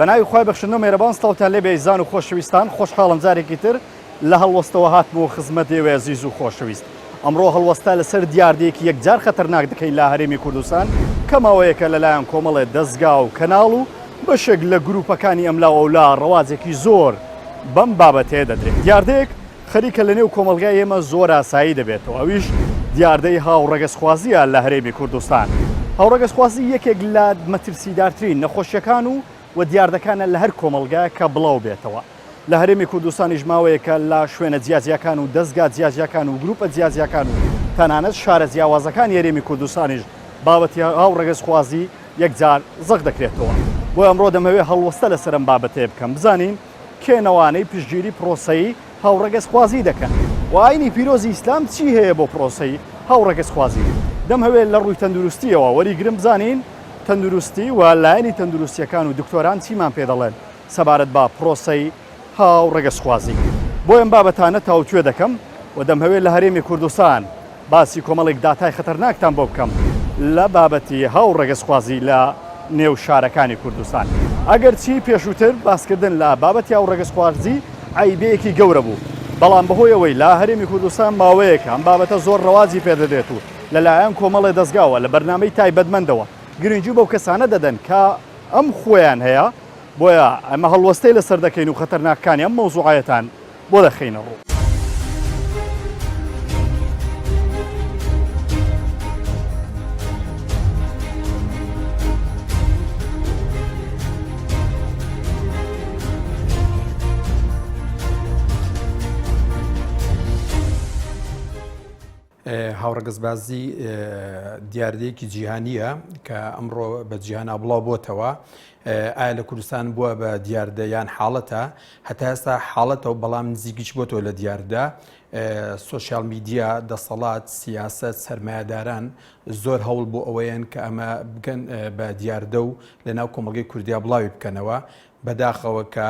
بە ناوی خوای بەخشندە و مێرەبان سڵاوتان لێ بێ ئەیزان و خۆشەویستان خۆشحاڵم جارێکی تر لە هەڵوەستەوە هاتمەوە خزمەت ئێوەی ئەزیز و خۆشەویست ئەمڕۆ هەڵوەستە لەسەر دیاردەیەکی یەکجار خەتەرناک دەکەین لە هەرێمی کوردستان کە ماوەیەکە لەلایەن کۆمەڵێ دەزگا و کەناڵ و بەشێک لە گروپەکانی ئەملا و ئەولا ڕەواجێکی زۆر بەم بابەتەیە دەدرێت دیاردەیەک خەریکە لە نێو کۆمەڵگای ئێمە زۆر ئاسایی دەبێتەوە، ئەویش دیاردەی هاوڕەگەزخوازییە لە هەرێمی کوردستان. هاوڕەگەزخوازی یەکێک لە مەترسیدارترین نەخۆشییەکان و و دیاردەکانە لە هەر کۆمەڵگایەک کە بڵاو بێتەوە. لە هەرێمی کوردستانیش ماوەیەکە لە شوێنە جیاجیاکان و دەزگا جیاجیاکان و گروپە جیاجیاکان و تەنانەت شارە جیاوازەکانی هەرێمی کوردستانیش بابەتی هاوڕەگەزخوازی یەکجار زەق دەکرێتەوە. بۆیە ئەمڕۆ دەمەوێت هەڵوەستە لەسەر ئەم بابەتەیە بکەم بزانین کێن ئەوانەی پشتگیری پرۆسەی هاوڕەگەزخوازی دەکەن و ئاینی پیرۆزی ئیسلام چی هەیە بۆ پرۆسەی هاوڕەگەزخوازی؟ دەمهەوێت لە ڕووی تەندروستیەوە وەریگرم بزانین تەندروستی و لایەنی تەندروستیەکان و دکتۆران چیمان پێ دەڵێن سەبارەت بە پرۆسەی هاوڕەگەزخوازی. بۆ ئەم بابەتانە تاوتوێ دەکەم و دەمهەوێت لە هەرێمی کوردستان باسی کۆمەڵێک داتای خەتەرناکتان بۆ بکەم لە بابەتی هاوڕەگەزخوازی لە نێو شارەکانی کوردستان. ئەگەرچی پێشووتر باسکردن لە بابەتی هاوڕەگەزخوازی عەیبەیەکی گەورە بوو، بەڵام بەهۆی ئەوەی لە هەرێمی کوردستان ماوەیەکە ئەم بابەتە زۆر ڕەواجی پێدەدرێت و لەلایەن کۆمەڵێ دەزگاوە لە بەرنامەی تایبەتمەندەوە گرنگی بەو کەسانە دەدەن کە ئەم خووەیان هەیە، بۆیە ئەمە هەڵوەستەی لەسەر دەکەین و خەتەرناکەکانی ئەم مەوزوعەتان بۆ دەخەینە ڕوو. هاوڕەگەزبازی دیاردەیەکی جیهانییە کە ئەمڕۆ بە جیهانا بڵاو بۆتەوە ئایا لە کوردستان بووە بە دیاردە یان حاڵەتە هەتا ئێستا حاڵەتە و بەڵام نزیکیش بۆتەوە لە دیاردە سۆشیال میدیا دەسەڵات سیاسەت سەرمایەداران زۆر هەوڵ بۆ ئەوەیەن کە ئەمە بکەن بە دیاردە و لە ناو کۆمەڵگەی کوردیا بڵاوی بکەنەوە بەداخەوە کە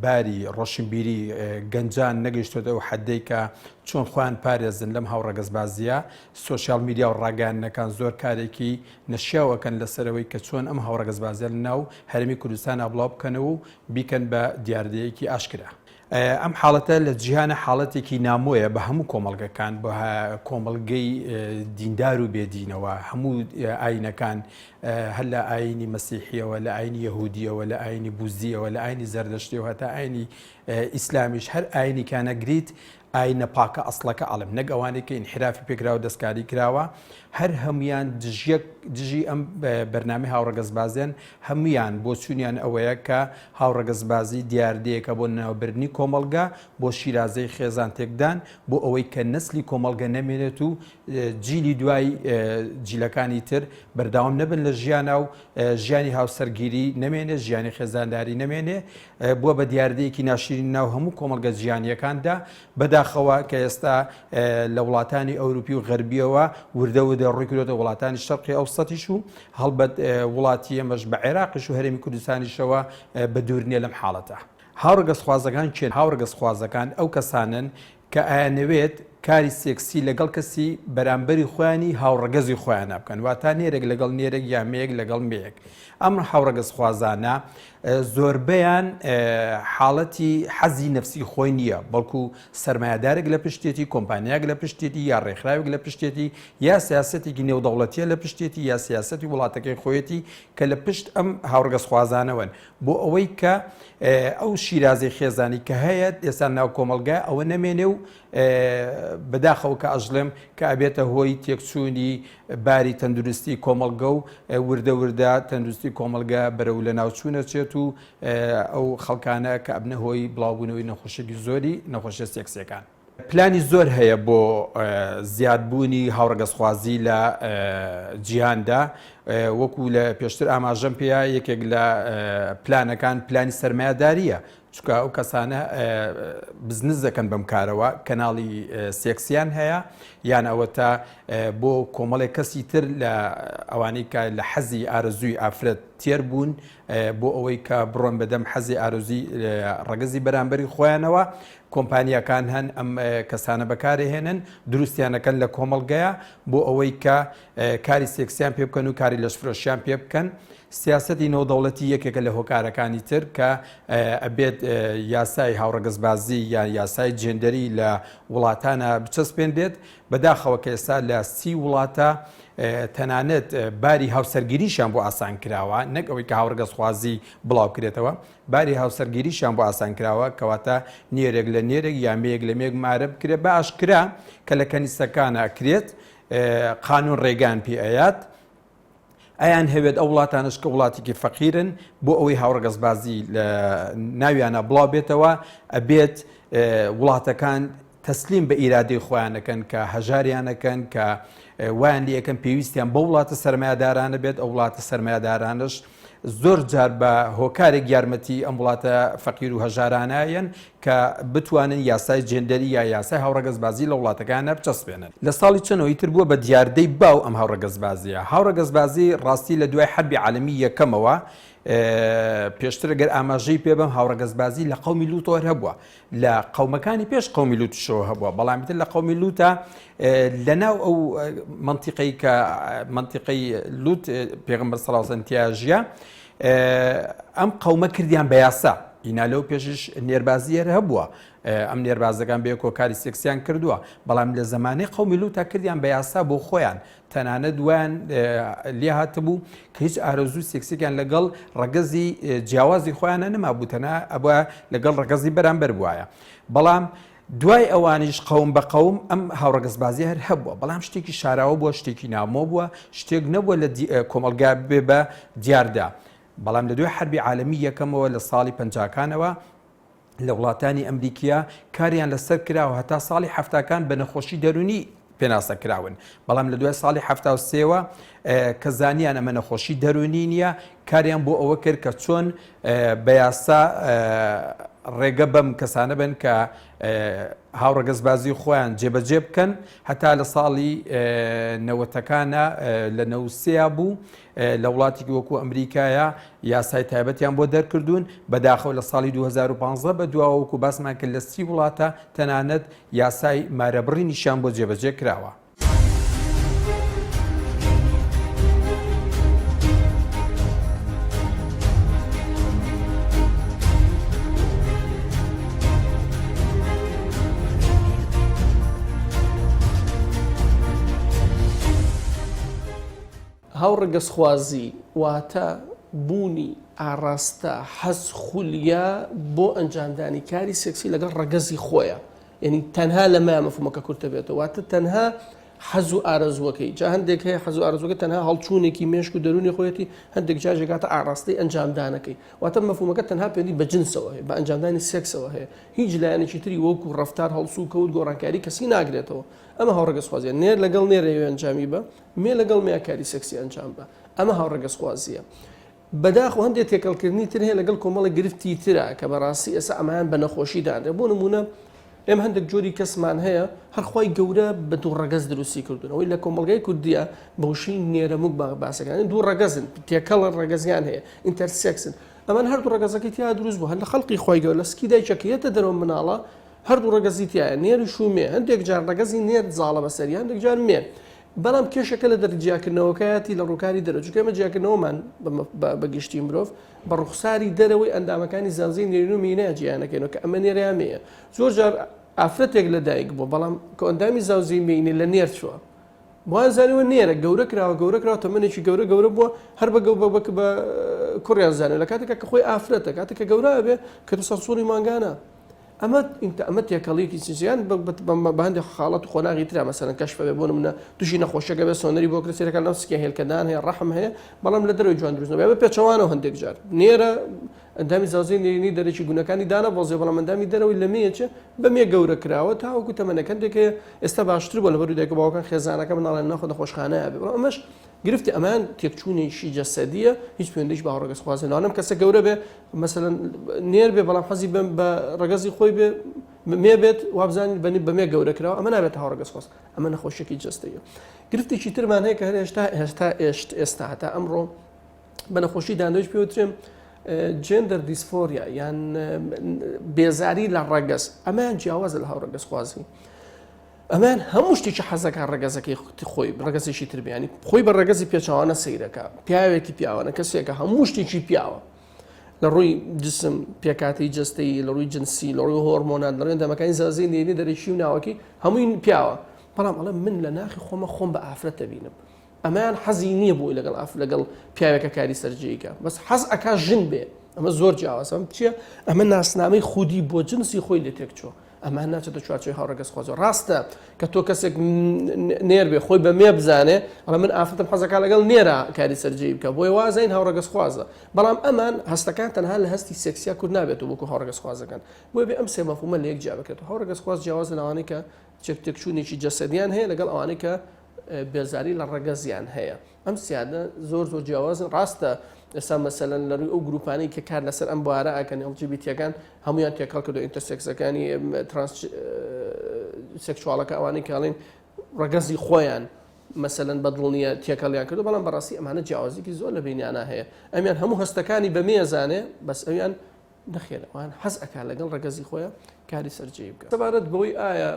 باری ڕۆشنبیری گەنجان نەگەیشتۆتە ئەو حەدەی کە چۆن خۆیان پارێزن لەم هاوڕەگەزبازیە، سۆشیال میدیا و ڕاگەیاندنەکان زۆر کارێکی نەشیاو ئەکەن لەسەرەوەی کە چۆن ئەم هاوڕەگەزبازیە لەناو هەرێمی کوردستانا بڵاو بکەنەوە و بیکەن بە دیاردەیەکی ئاشکرا. ئەم حاڵەتە لە جیهانە حاڵەتێکی نامۆیە بە هەموو کۆمەڵگەکان، بە کۆمەڵگەی دیندار و بێدینەوە، هەموو ئاینەکان هەر لە ئاینی مەسیحیەوە لە ئاینی یەهودیەوە لە ئاینی بوزیەوە لە ئاینی زەردەشتیەوە هەتا ئاینی ئیسلامیش هەر ئاینیکانە گریت ئاینە پاکە ئەسڵەکە ئەڵێم نەک ئەوانەی کە ئینحرافی پێکراوە دەستکاری کراوە هەر هەمویان دژیەک دژی ئەم بەرنامەی هاوڕەگەزبازیان هەمویان بۆچوونیان ئەوەیە کە هاوڕەگەزبازی دیاردەیەکە بۆ ناوبردنی کۆمەڵگە بۆ شیرازەی خێزان تێکدان بۆ ئەوەی کە نەسلی کۆمەڵگە نەمێنێت و جیلی دوای جیلەکانی تر بەرداوام نەبن لە ژیانا و ژیانی هاوسەرگیری نەمێنێ ژیانی خێزانداری نەمێنێ بووە بە دیاردەیەکی ناشرین ناو هەموو کۆمەڵگە جیهانیەکاندا بەداخەوە کە ئێستا لە وڵاتانی ئەوروپی و غەربیەوە وردە وردە ڕووی کردۆتە وڵاتانی شەرقی ئەوسەتیش و هەڵبەت وڵاتی ئێمەش بە عێراقیش و هەرێمی کوردستانیشەوە بە دوور نییە لەم حاڵەتە. هاوڕەگەزخوازەکان کێن؟ هاوڕەگەزخوازەکان ئەو کەسانەن کە ئەیانەوێت کاری سێکسی لەگەڵ کەسی بەرامبەری خۆیانی هاوڕەگەزی خۆیانا بکەن واتا نێرێک لەگەڵ نێرێک یا مێیەک لەگەڵ مێیەک ئەم هاوڕەگەزخوازانە زۆربەیان حاڵەتی حەزی نەفسی خۆی نییە بەڵکو سەرمایەدارێک لە پشتێتی کۆمپانیاک لە پشتێتی یا ڕێکخراوێک لە پشتێتی یا سیاسەتێکی نێودەوڵەتیە لە پشتێتی یا سیاسەتی وڵاتەکەی خۆیەتی کە لە پشت ئەم هاوڕگەزخوازانەوەن بۆ ئەوەی کە ئەو شیرازەی خێزانی کە هەیە ئێستا ناو کۆمەڵگای ئەوە نەمێنێ و بەداخەوە کە ئەژڵێم کە ئەبێتە هۆی تێکچوونی باری تەندروستی کۆمەڵگە و وردە وردە تەندروستی کۆمەڵگە بەرەو لە ناوچوونە چێت و ئەو خەڵکانە کە ئەبنە هۆی بڵاوبوونەوەی نەخۆشیی زۆری نەخۆشیە سێکسیەکان. پلانی زۆر هەیە بۆ زیادبوونی هاوڕەگەزخوازی لە جیهاندا وەکو لە پێشتر ئاماژەم پێیا یەکێک لە پلانەکان پلانی سەرمایەداریە. چونکە ئەو کەسانە بزنس دەکەن بەم کارەوە کەناڵی سێکسیان هەیە یان ئەوەتا بۆ کۆمەڵێک کەسی تر لە ئەوانەی کە لە حەزی ئارەزووی ئافرەت تێر بوون بۆ ئەوەی کە بڕۆن بەدەم حەزی ئارەزووی ڕەگەزی بەرامبەری خۆیانەوە کۆمپانیاکان هەن ئەم کەسانە بەکارهێنن دروستیانەکەن لە کۆمەڵگەیە بۆ ئەوەی کە کاری سێکسیان پێ بکەن و کاری لەشفرۆشیان پێ بکەن. سیاسەتی نێودەوڵەتی یەکێکە لە هۆکارەکانی تر کە ئەبێت یاسای هاوڕەگەزبازی یان یاسای جێندەری لە وڵاتانە بچەسپێنرێت. بەداخەوە کە ئێستا لە سی وڵاتە تەنانەت باری هاوسەرگیریشیان بۆ ئاسان کراوە نەک ئەوەی کە هاوڕەگەزخوازی بڵاوکرێتەوە باری هاوسەرگیریشیان بۆ ئاسان کراوە کەواتە نێرێک لە نێرێک یا مێیەک لە مێیەک مارە بکرێت بە ئاشکرا کە لە کەنیسەکانە ئەکرێت قانون ڕێگان پێ ئەیات ئەیان هەوێت ئەو وڵاتانش کە وڵاتێکی فەقیرن بۆ ئەوەی هاوڕگەزبازی لە ناویانە بڵاو بێتەوە ئەبێت وڵاتەکان تەسلیم بە ئیرادەی خۆیانەکەن کە هەژاریانەکەن کە وایان لەکەن پێویستیان بە وڵاتە سەرمایهدارانە بێت ئەو وڵاتە سەرمایهدارانش زۆر جار بە هۆکارێک یارمەتی ئەم وڵاتە فەقیر و هەژارانایەن کە بتوانن یاسای جێندەری یا یاسای هاوڕەگەزبازی لە وڵاتەکانە بچەسپێنن. لە ساڵی چەنەوە ئیتر بووە بە دیاردەی باو ئەم هاوڕەگەزبازییە. هاوڕەگەزبازی ڕاستی لە دوای حەربی عالەمی یەکەمەوە، پێشتر گەر ئاماژەی پێ بەم هاوڕەگەزبازی لە قەومی لوتەوە هەر هەبووە، لە قەومەکانی پێش قەومی لوتیشەوە هەبووە، بەڵام ئیتر لە قەومی لوتە لە ناو ئەو مەنتیقەی کە مەنتیقەی لوت پێغەمبەر صلی الله علیه و سلم تیا ژیا ئەم قەومە کردیان بە یاسا ئینا لەو پێشش نێربازی هەر هەبووە ئەم نێربازەکان بێ کۆکاری سێکسیان کردووە بەڵام لە زمانی قەومی لوتا کردیان بە یاسا بۆ خۆیان تەنانەت وایان لێ هاتبوو کە هیچ ئارەزوو سێکسێکیان لەگەڵ ڕەگەزی جیاوازی خۆیانە نەمابوو تەنها ئەبووە لەگەڵ ڕەگەزی بەرامبەر بوایە بەڵام دوای ئەوانیش قەوم بە قەوم ئەم هاوڕەگەزبازیە هەر هەبووە، بەڵام شتێکی شاراوە بووە، شتێکی نامۆ بووە، شتێک نەبووە لە کۆمەڵگا ببێ بە دیاردە. بەڵام لە دوای حەربی عالەمی یەکەمەوە لە ساڵی پەنجاکانەوە لە وڵاتانی ئەمریکیە کاریان لەسەر کراوە هەتا ساڵی حەفتاکان بە نەخۆشی دەروونی پێناسە کراون بەڵام لە دوای ساڵی 73ەوە کە زانیان ئەمە نەخۆشی دەروونی نییە کاریان بۆ ئەوە کرد کە چۆن بە یاسا ڕێگە بەم کەسانە بن کە هاوڕەگەزبازی خۆیان جێبەجێ بکەن هەتا لە ساڵی نەوەتەکانە لە نەوسیا بوو لە وڵاتێکی وەکو ئەمریکایە یاسای تایبەتیان بۆ دەرکردوون بەداخەوە لە ساڵی 2015 بە دواوە وەکو باسمان کرد لە سی وڵاتە تەنانەت یاسای مارەبڕینیشیان بۆ جێبەجێ کراوە. هاوڕەگەزخوازی واتە بوونی ئاڕاستە، حەز، خولیا بۆ ئەنجامدانی کاری سێکسی لەگەڵ ڕەگەزی خۆیا. یەنی تەنها لەمەیا مەفهومەکە کورتە بێتەوە واتە تەنها حەز و ئارەزووەکەی جا هەندێک هەیە حەز و ئارەزووەکە تەنها هەڵچوونێکی مێشک و دەروونی خۆیەتی هەندێک جار ژێگاتە ئاڕاستەی ئەنجامدانەکەی واتە مەفهومەکە تەنها پەیوەندی بە جنسەوە هەیە بە ئەنجامدانی سێکسەوە هەیە هیچ لایەنێکی تری وەکو ڕەفتار هەڵسوکەوت گۆڕانکاری کەسی ناگرێتەوە ئەمە هاوڕەگەزخوازیە نێر لەگەڵ نێر ئەیەوێ ئەنجامی بە مێ لەگەڵ مێ کاری سێکسی ئەنجام بە ئەمە هاوڕەگەزخوازیە بەداخەوە هەندێک تێکەڵکردنی تر هەیە لەگەڵ کۆمەڵێک گرفتی ترە کە بەڕاستی ئێستا ئەمەیان بە نەخۆشی دانرێت بۆ نمونە ئێمە هەندێک جۆری کەسمان هەیە هەر خوای گەورە بە دوو ڕەگەز دروستی کردوون ئەوەی لە کۆمەڵگای کوردیە بە وشەی نێرەموک باسەکان دوو ڕەگەزن تێکەڵ ڕەگەزیان هەیە intersex ن ئەمان هەردوو ڕەگەزەکەی تیا دروست بوو هەر لە خەڵقی خوای گەورە لە سکی دایکەکە یەتە دەرەوە مناڵە هەردوو ڕەگەزی تایە نێریش و مێ هەندێک جار ڕەگەزی نێر زاڵە بەسەری هەندێک جار مێ بەڵام کێشەکە لە دەر جیاکردنەوەکەیەتی لە ڕووکاری دەرەوە چونکە ئێمە جیاکردنەوەمان بە گشتی مرۆڤ بە ڕوخساری دەرەوەی ئەندامەکانی زانزەی نێرین و مێینە جیانەکەینەوە کە ئەمە نێرە یا مێیە زۆر جار ئافرەتێک لە دایک بووە بەڵام کە ئەندامی زاوزێی مێینە لە نێر چووە بۆیان زانیوە نێرە گەورە کراوە گەورە کراوە تەمەنێکی گەورە گەورە بووە هەر بە گەو بە بە کوڕیان زانیوە لە کاتێکا کە خۆی ئافرەتە کاتێک کە گەورە بێ کە تو سەرسوڕی مانگانە ئەمە ئەمە تێکەڵیەکی جنسیان بە هەندێک حاڵەت و قۆناغی ترا مەسەلەن کەشفە بێ بۆ نمونە تووشی نەخۆشیەکە بێ سۆنەری بۆ کرد سەیرەکان لەو سکە هێلکەدان هەیە ڕەحم هەیە بەڵام لە دەرەوەی جوان دروست نەبێ بە پێچەوانەوە هەندێک جار نێرە ئەندامی زاوزێی نێرینەی دەرەکی گونەکانی دانەبەزیوە بەڵام ئەندامی دەرەوەی لە مێیەچێ بە مێ گەورە کراوە تاوەکو تەمەنەک هەندێک هەیە ئێستا باشتر بووە لەبەر دایک و باوکان خێزانەکە مناڵیان ناخۆ نەخۆشخانەیە بێ بەڵام ئەمەش. گرفتی ئەمان تێکچوونێکی جەسەدیە هیچ پەیوەندیش بە هاوڕەگەزخوازی لەوانەم کەسە گەورە بێ مەسەلەن نێر بێ بەڵام حەزی بەم بە ڕەگەزی خۆی بێ مێ بێت وابزانین بەنی بەمێ گەورە کراوە ئەمە نابێت هاوڕەگەزخواز ئەمە نەخۆشیەکی جەستەیە گرفتێکی ترمان هەیە کە هەر هێشتا هێشتا ئێشت ئێستا هەتا ئەمڕۆ بە نەخۆشی دانەوەش پێوترێن gender dysphoria یان بێزاری لە ڕەگەز ئەمەیان جیاوازە لە هاوڕەگەزخوازی ئەمان هەموو شتێکی حەزەکە ڕەگەزەکەی خۆی ڕەگەزێکی تر بیانی خۆی بە ڕەگەزی پێچوانە سەیرەکە پیاوێکی پیاوانە کەسێکە هەموو شتێکی پیاوە لە ڕووی جسم پێکاتی جستەی لە ڕووی جنسی لە ڕووی هۆرمۆنات لە ڕووی دەمەکانی زازی نێنی دەرەکی و ناوەکی هەمووی پیاوە بەڵام ئەڵێ من لە ناخی خۆمە خۆم بە ئافرەت دەبینم ئەمەیان حەزی نییە بۆی لەگەڵ ئاف لەگەڵ پیاوێکە کاری سەرجێیکە بەس حەز ئەکا ژن بێ ئەمە زۆر جیاوازە ئەم چییە ئەمە ناسنامەی خودی بۆ جنسی خۆی لێ تێکچووە ئەمە ناچێتە چوارچێوەی هاوڕەگەزخوازەوە ڕاستە کە تۆ کەسێک نێر بێ خۆی بە مێ بزانێ ئەڵێ من ئافرەتم حەزەکا لەگەڵ نێرا کاری سەرجێی بکە بۆیە وازین هاوڕەگەزخوازە بەڵام ئەمان هەستەکان تەنها لە هەستی سێکسیا کورت نابێت و وەکو هاوڕەگەزخوازەکان بۆیە بێ ئەم سێ مەفهومە لە یەک جیا بکرێت هاوڕەگەزخواز جیاوازە لەوانەی کە تێکچوونێکی جەسەدیان هەیە لەگەڵ ئەوانەی کە بێزاری لە ڕەگەزیان هەیە ئەم سیادە زۆر زۆر جیاوازن ڕاستە ئێستا مەسەلەن لە ڕووی ئەو گروپانەی کە کار لەسەر ئەم بوارە ئەکەن LGBT یەکان هەمویان تێکەڵ کردو intersex ەکانی transsexual ەکە ئەوانەی کاڵین ڕەگەزی خۆیان مەسەلەن بەدڵ نییە تێکەڵیان کردو بەڵام بەڕاستی ئەمانە جیاوازیکی زۆر لە بینیانە هەیە ئەمیان هەموو هەستەکانی بەمێزانێ بەس ئەویان نەخێر ئەوان حەز ئەکا لەگەڵ ڕەگەزی خۆیان کاری سەرجێی بکە. سەبارەت بەوەی ئایا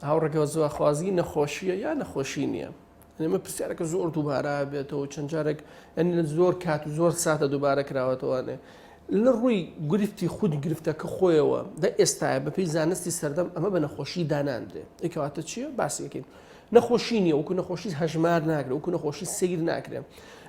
هاوڕەگەزخوازی نەخۆشییە یا نەخۆشی نییە؟ ئەمە پرسیارەکە زۆر دووبارە بێتەوە چەند جارێک ئەنی لە زۆر کات و زۆر ساتە دووبارە کراوەتەوانێ لە ڕووی گرفتی خود گرفتەکە خۆیەوە دە ئێستاە بەپێی زانستی سەردەم ئەمە بە نەخۆشی داناندرێ ئەکەواتە چییە باسیەکەین نەخۆشی نییە وەکو نەخۆشی هەژمار ناکرێت وەکو نەخۆشی سەیر ناکرێت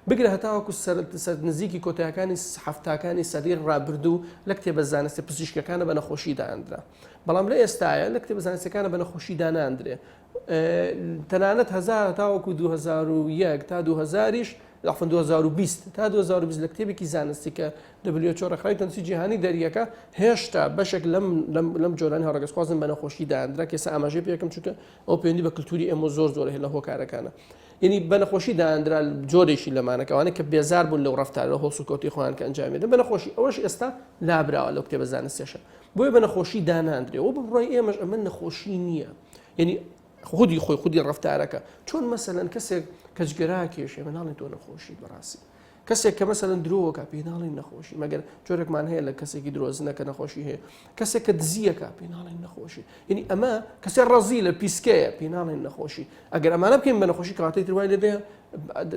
بگرە هەتاوەکو سەر سەر نزیکی کۆتایەکانی حەفتاکانی سەدەی ڕابردوو لە کتێبە زانستە پزیشکەکانە بە نەخۆشی دانرا بەڵام لە ئێستاە لە کتێبە زانستەکانە بە نەخۆشی داناندرێ تەنانەت هەزار تاوەکو 2001 تا 2000یش عفوا 2020 تا 2020 لە کتێبێکی زانستی کە WHO ڕێکخراوی تەندروستی جیهانی دەریەکە هێشتا بەشێک لەم لەم لەم جۆرانی هاوڕەگەزخوازن بە نەخۆشی دانرا کە ئێستا ئاماژەی پێکەم چونکە ئەو پەیوەندی بە کللتوری ئێمە زۆر زۆر هەیە لە هۆکارەکانە یعنی بە نەخۆشی دانرا جۆرێکی لەمانەکە ئەوانەی کە بێزار بوون لەو ڕەفتار لە هەڵسوکەوتی خۆیان کە ئەنجامی دەن بە نەخۆشی ئەوەش ئێستا لابراوە لەو کتێبە زانستیەشە بۆیە بە نەخۆشی داناندرێ و بە بڕوای ئێمەش ئەمە نەخۆشی نییە یعنی خودی خۆی خودی ڕەفتارەکە چۆن مەسەلەن کەسێک کە جگەرە کێشێ من ناڵێن تۆ نەخۆشی بەڕاستی کەسێک کە مەسەلەن درۆکە پێی ناڵێن نەخۆشی مەگەر جۆرێکمان هەیە لە کەسێکی درۆزنە کە نەخۆشی هەیە کەسێک کە دزیەکە پێی ناڵێن نەخۆشی یعنی ئەمە کەسێک ڕەزی لە پیسکەیە پێی ناڵێن نەخۆشی ئەگەر ئەمانە بکەین بە نەخۆشی کەواتەی تروای لێ دێ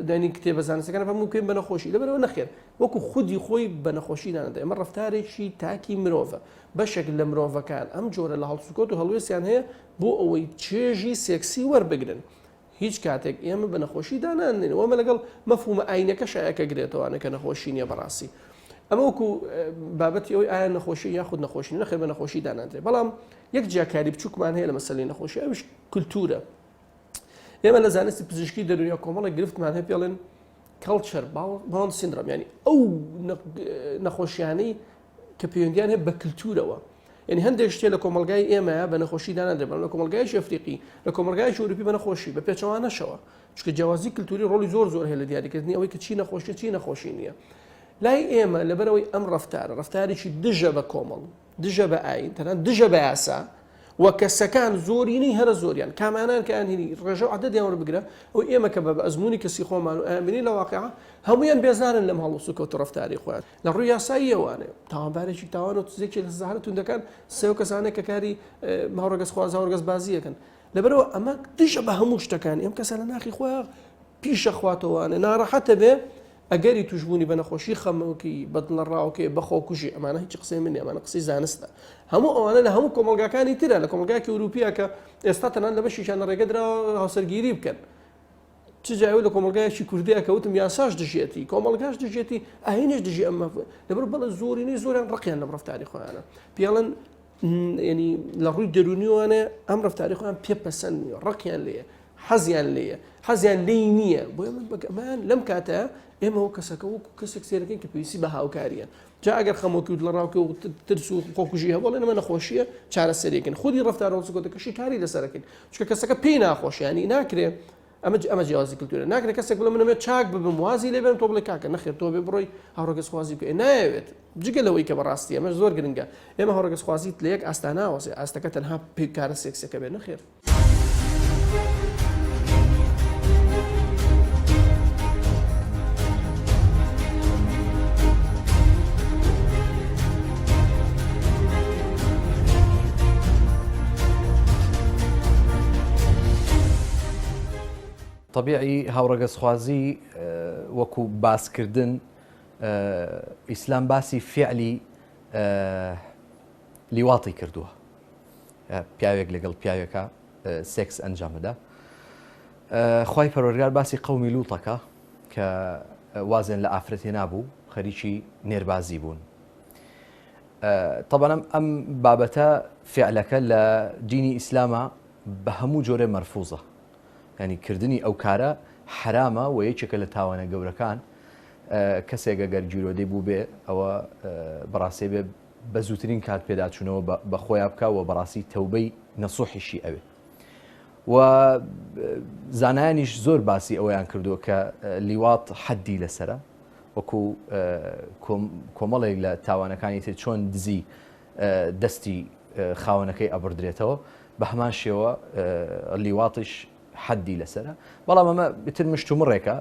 دانی کتێبە زانستەکان هەموو بکەین بە نەخۆشی لەبەرەوە نەخێر وەکو خودی خۆی بە نەخۆشی نانەدە ئەمە ڕەفتارێکی تاکی مرۆڤە بەشێک لە مرۆڤەکان ئەم جۆرە لە هەڵسوکەوت و هەڵوێستیان هەیە بۆ ئەوەی چێژی سێکسی وەربگرن هیچ کاتێک ئێمە بە نەخۆشی دانانێن وەمە لەگەڵ مەفهومە ئاینەکەشە یەکەگرێتەوانە کە نەخۆشی نییە بەڕاستی ئەمە وەکو بابەتی ئەوەی ئایا نەخۆشی یاخود نەخۆشی نەخێر بە نەخۆشی داناندرێت بەڵام یەک جیاکاری بچووکمان هەیە لە مەسەلەی نەخۆشی ئەوش کولتورە ئێمە لە زانستی پزیشکی دەروونیا کۆمەڵێک گرفتمان هەیە پێڵێن culture bound syndrome یانی ئەو نەخۆشیانەی کە پەیوەندیان هەیە بە کللتورەوە یعنی هەندێک شتێ لە کۆمەلگای ئێمە بە نەخۆشی دانادرێت بەڵام لە کۆمەلگایکی ئەفریقی لە کۆمەلگایکی ئەوروپی بە نەخۆشی بە پێچەوانەشەوە چونکە جیاوازی کللتوری ڕۆڵی زۆر زۆر هەیە لە دیاریکردنی ئەوەی کە چی نەخۆشیە چی نەخۆشی نییە لای ئێمە لەبەرەوەی ئەم ڕفتارە ڕفتارێکی دژە بە کۆمەڵ دژە بە ئایین تەنانەت دژە بە یاسا و کەسەکان زۆرینەی هەرە زۆریان کامانان کە ئەنهینی ڕێژە و عەدەدیان وەربگرە ئەو ئێمە کە بە ئەزموونی کەسی خۆمان و ئەیانبینین لە واقع هەمویان بێزارن لەم هەڵوسوکەوت و ڕەفتاری خۆیان لە ڕووی یاساییەوانێ تاوانبارێکی تاوان و تزێکی لە سزا هەرە توندەکان سێ و کەسانێک کە کاری هاوڕەگەزخواز هاوڕەگەزبازیەکەن لەبەرەوە ئەمە دژە بە هەموو شتەکان ئەم کەسە لە ناخی خۆیان پیشە خواتەوانێ ناڕەحەتە بێ ئەگەری توشبوونی بە نەخۆشی خەمۆکی، بە دڵەڕاوکێ، بە خۆکوژی، ئەمانە هیچ قسەی من نیە، ئەمانە قسەی زانستە. هەموو ئەوانە لە هەموو کۆمەڵگاکانی ترە، لە کۆمەڵگایەکی ئەوروپیە کە ئێستا تەنانەت لە بەشێکیان لە ڕێگە دراوە هاوسەرگیری بکەن. چ جای لە کۆمەڵگایەکی کوردیە کە وتم یاساش دژیەتی، کۆمەڵگاش دژیەتی، ئایینیش دژی ئەم مەف لەبەر بەڵێ زۆرینەی زۆریان ڕقیان لەم ڕەفتاری خۆیانە. پێڵن یعنی لە ڕووی دەروونیوانە ئەم ڕەفتاری خۆیان پێ پەسەند نییە، ڕقیان لێیە. حەزیان لێیە حەزیان لێی نییە بۆیە من بەگەمان لەم کاتە ئێمە وەک کەسەکە وەکو کەسێک سێرەکەین کە پێویستی بە هاوکاریە جا ئەگەر خەمۆکی و دڵەڕاوکێ و ترس و خۆکوژی هەبوو ئەڵێن ئەمە نەخۆشیە چارەسەریەکەن خودی ڕەفتار و هەڵسوکەوتەکەشی کاری لەسەرەکەین چونکە کەسەکە پێی ناخۆشە یانی ناکرێ. ئەمە ئەمە جیاوازی کلتورە ناکرێت کەسێک بڵێ من ئەمەوێت چاک ببم وازی لێ بێنم تۆ بڵێ کاکە نەخێر تۆ بێ بڕۆی هاوڕەگەزخوازی بکەی نایەوێت جگە لەوەی کە بەڕاستی ئەمەش زۆر گرنگە ئێمە هاوڕەگەزخوازیت لە یەک ئاستا ناوەسێ ئاستەکە تەنها پێ کارە سێکسەکە بێ نەخێر. تەبیعی هاوڕەگەزخوازی وەکو باسکردن ئیسلام باسی فعلی لیواڵی کردووە پیاوێک لەگەڵ پیاوێکە سێکس ئەنجامەدا خوای پەروەردگار باسی قەومی لوتەکە کە وازیان لە ئافرەت هێنابوو خەریکی نێربازی بوون تەبەنم ئەم بابەتە فعلەکە لە دینی ئیسلامە بە هەموو جۆرێ مەرفوزە یانی کردنی ئەو کارە حەرامە و یەکێکە لە تاوانە گەورەکان کەسێک ئەگەر گیرۆدەی بووبێ ئەوە بەڕاستی بێ بە زووترین کات پێداچوونەوە بە خۆیان بکە و بەڕاستی تەوبەی نەسوحیشی ئەوێ و زانایانیش زۆر باسی ئەوەیان کردووە کە لیوات حەدی لەسرە وەکو کۆمەڵێک لە تاوانەکانی تر چۆن دزی دەستی خاوەنەکەی ئەبڕدرێتەوە بە هەمان شێوە لیواتیش حەدی لەسرە بەڵام ئەمە بتر مشت و مڕێکە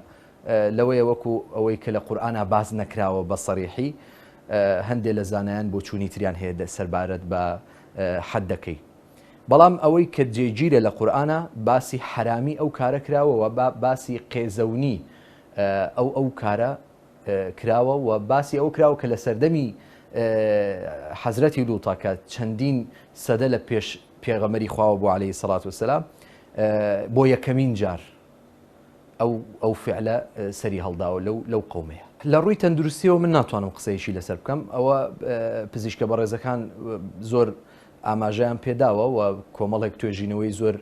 لەوەیە وەکو ئەوەی کە لە قورئانا باس نەکراوە بە سەریحی هەندێک لە زانایان بۆچوونی تریان هەیە سەربارەت بە حەدەکەی بەڵام ئەوەی کە جێگیرە لە قورئانا باسی حەرامی ئەو کارە کراوە و باسی قێزەونی ئەو ئەو کارە کراوە و باسی ئەوە کراوە کە لە سەردەمی حەزرەتی لوتە کە چەندین سەدە لە پێش پێغەمبەری خواوە بۆ عەلەیهی سەڵات وسلام بۆ یەکەمین جار ئەو ئەو فعلە سەری هەڵداوە لەو لەو قەومەیە. لە ڕووی تەندروستیەوە من ناتوانم قسەیەکی لەسەر بکەم ئەوە پزیشکە بەڕێزەکان زۆر ئاماژەیان پێداوە و کۆمەڵێک توێژینەوەی زۆر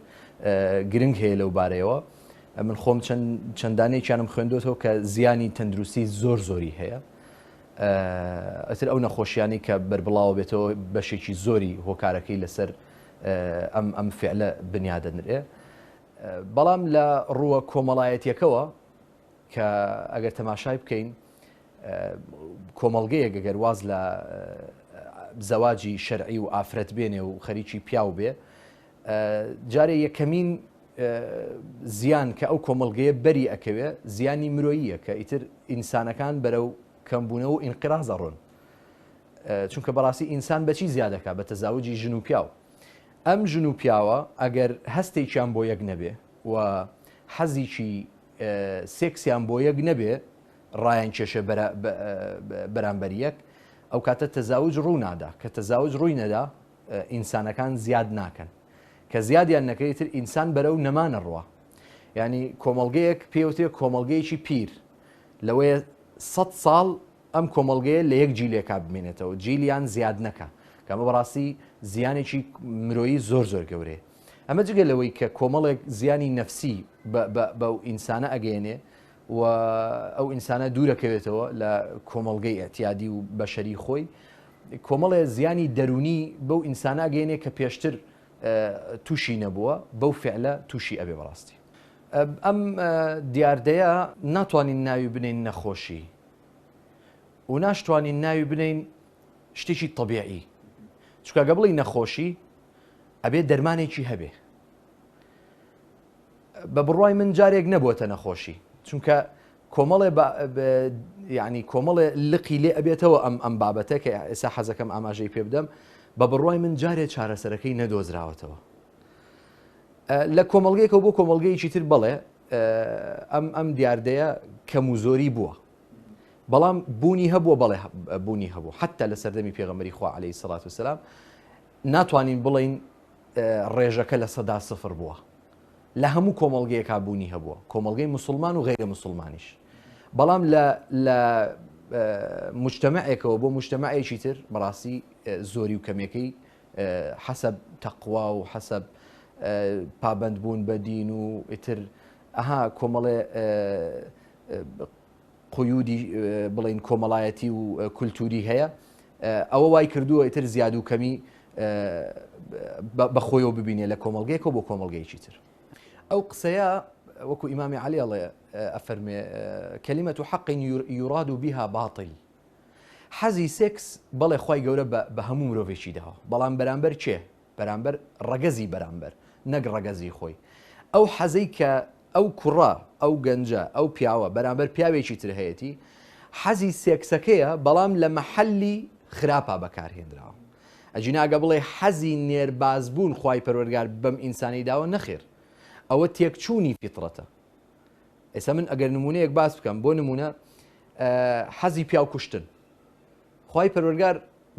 گرنگ هەیە لەو بارەیەوە من خۆم چەندانێکیانم خوێندوێتەوە کە زیانی تەندروستی زۆر زۆری هەیە ئەتر ئەو نەخۆشیانی کە بەربڵاوە بێتەوە بەشێکی زۆری هۆکارەکەی لەسەر ئەم ئەم فعلە بنیادەنرێ بەڵام لە ڕووە کۆمەڵایەتیەکەوە کە ئەگەر تەماشای بکەین کۆمەڵگەیەک ئەگەر واز لە زەواجی شەرعی و ئافرەت بێنێ و خەریکی پیاو بێ جارێ یەکەمین زیان کە ئەو کۆمەڵگەیە بەری ئەکەوێ زیانی مرۆییە کە ئیتر ئینسانەکان بەرەو کەمبوونەوە و ئینقراز ئەڕۆن چونکە بەڕاستی ئینسان بەچی زیادەکە بە تەزاوجی ژن و پیاو ئەم ژن و پیاوە ئەگەر هەستێکیان بۆ یەک نەبێ و حەزیکی سێکسیان بۆ یەک نەبێ ڕایان کێشێ بەرامبەر یەک ئەو کاتە تەزاوج ڕوو نادا کە تەزاوج ڕووی نەدا ئینسانەکان زیاد ناکەن کە زیادیان نەکەی تر ئینسان بەرەو نەمانە ڕوا ینی کۆمەڵگەیەک پێوتێ کۆمەڵگەیەکی پیر لەوەیە سە ساڵ ئەم کۆمەڵگەیە لە یەک جیلێکا بمێنێتەوە جیلیان زیاد نەکا کە ئەمە بەڕاستی زیانێکی مرۆیی زۆر زۆر گەورەیە ئەمە جگە لەوەی کە کۆمەڵێک زیانی نەفسی بە ئینسانە ئەگەیەنێ و ئەو ئینسانە دوورەکەوێتەوە لە کۆمەڵگەی ئەتیادی و بەشەری خۆی کۆمەڵێ زیانی دەرونی بەو ئینسانە ئەگەیەنێ کە پێشتر تووشی نەبووە بەو فعلە تووشی ئەبێ بەڕاستی ئەم دیاردەیە ناتوانین ناوی بنین نەخۆشی و ناشتوانین ناوی بنین شتێکی طبیعی چونکە گە بڵی نەخۆشی ئەبێ دەرمانێکی هەبێ بە بڕوای من جارێک نەبووەتە نەخۆشی چونکە کۆمەڵێ ینی کۆمەڵێ لقی لێ ئەبێتەوە ئەم ئەم بابەتە کە ئێستا حەزەکەم ئاماژەی پێ بدەم بە بڕوای من جارێ چارەسەرەکەی نەدۆزراوەتەوە لە کۆمەڵگەیەکەوە بۆ کۆمەڵگەیەکی تر بەڵێ ئەم ئەم دیاردەیە کەم و زۆری بووە بەڵام بوونی هەبووە بەڵێ بوونی هەبوو حتا لە سەردەمی پێغەمبەری خوا عەلەیهی سەڵات وسلام ناتوانین بڵین ڕێژەکە 0% بووە لە هەموو کۆمەڵگەیەکا بوونی هەبووە کۆمەڵگەی مسلمان و غیرە مسلمانیش بەڵام لە لە مجتمعێکەوە بۆ مجتمعێکی تر بەڕاستی زۆری و کەمێکەی حەسەب تەقوا و حەسەب پابەندبوون بە دین و ئیتر ئەها کۆمەڵێ قیودی بڵین کۆمەڵایەتی و کولتوری هەیە ئەوە وای کردووە ئیتر زیاد و کەمی بە خۆیەوە ببینێ لە کۆمەڵگەیەکەوە بۆ کۆمەڵگەیەکی تر ئەو قسەیە. وەکو ئیمامی عەلی ئەڵێ ئەفەرمێ کلمة حق يراد بها باطل حەزی سێکس بەڵێ خوای گەورە بە هەموو مرۆڤێکی داوە بەڵام بەرامبەر کێ بەرامبەر ڕەگەزی بەرامبەر نەک ڕەگەزی خۆی ئەو حەزەی کە ئەو کوڕە ئەو گەنجە ئەو پیاوە بەرامبەر پیاوێکی تر هەیەتی حەزی سێکسەکەیە بەڵام لە مەحەلی خراپا بەکارهێنراوە ئەگینا ئەگە بڵێ حەزی نێربازبوون خوای پەروەردگار بەم ئینسانەی داوە نەخێر ئەوە تێکچوونی فیتڕەتە ئێستا من ئەگەر نمونەیەک باس بکەم بۆ نمونە حەزی پیاو کوشتن خوای پەروەردگار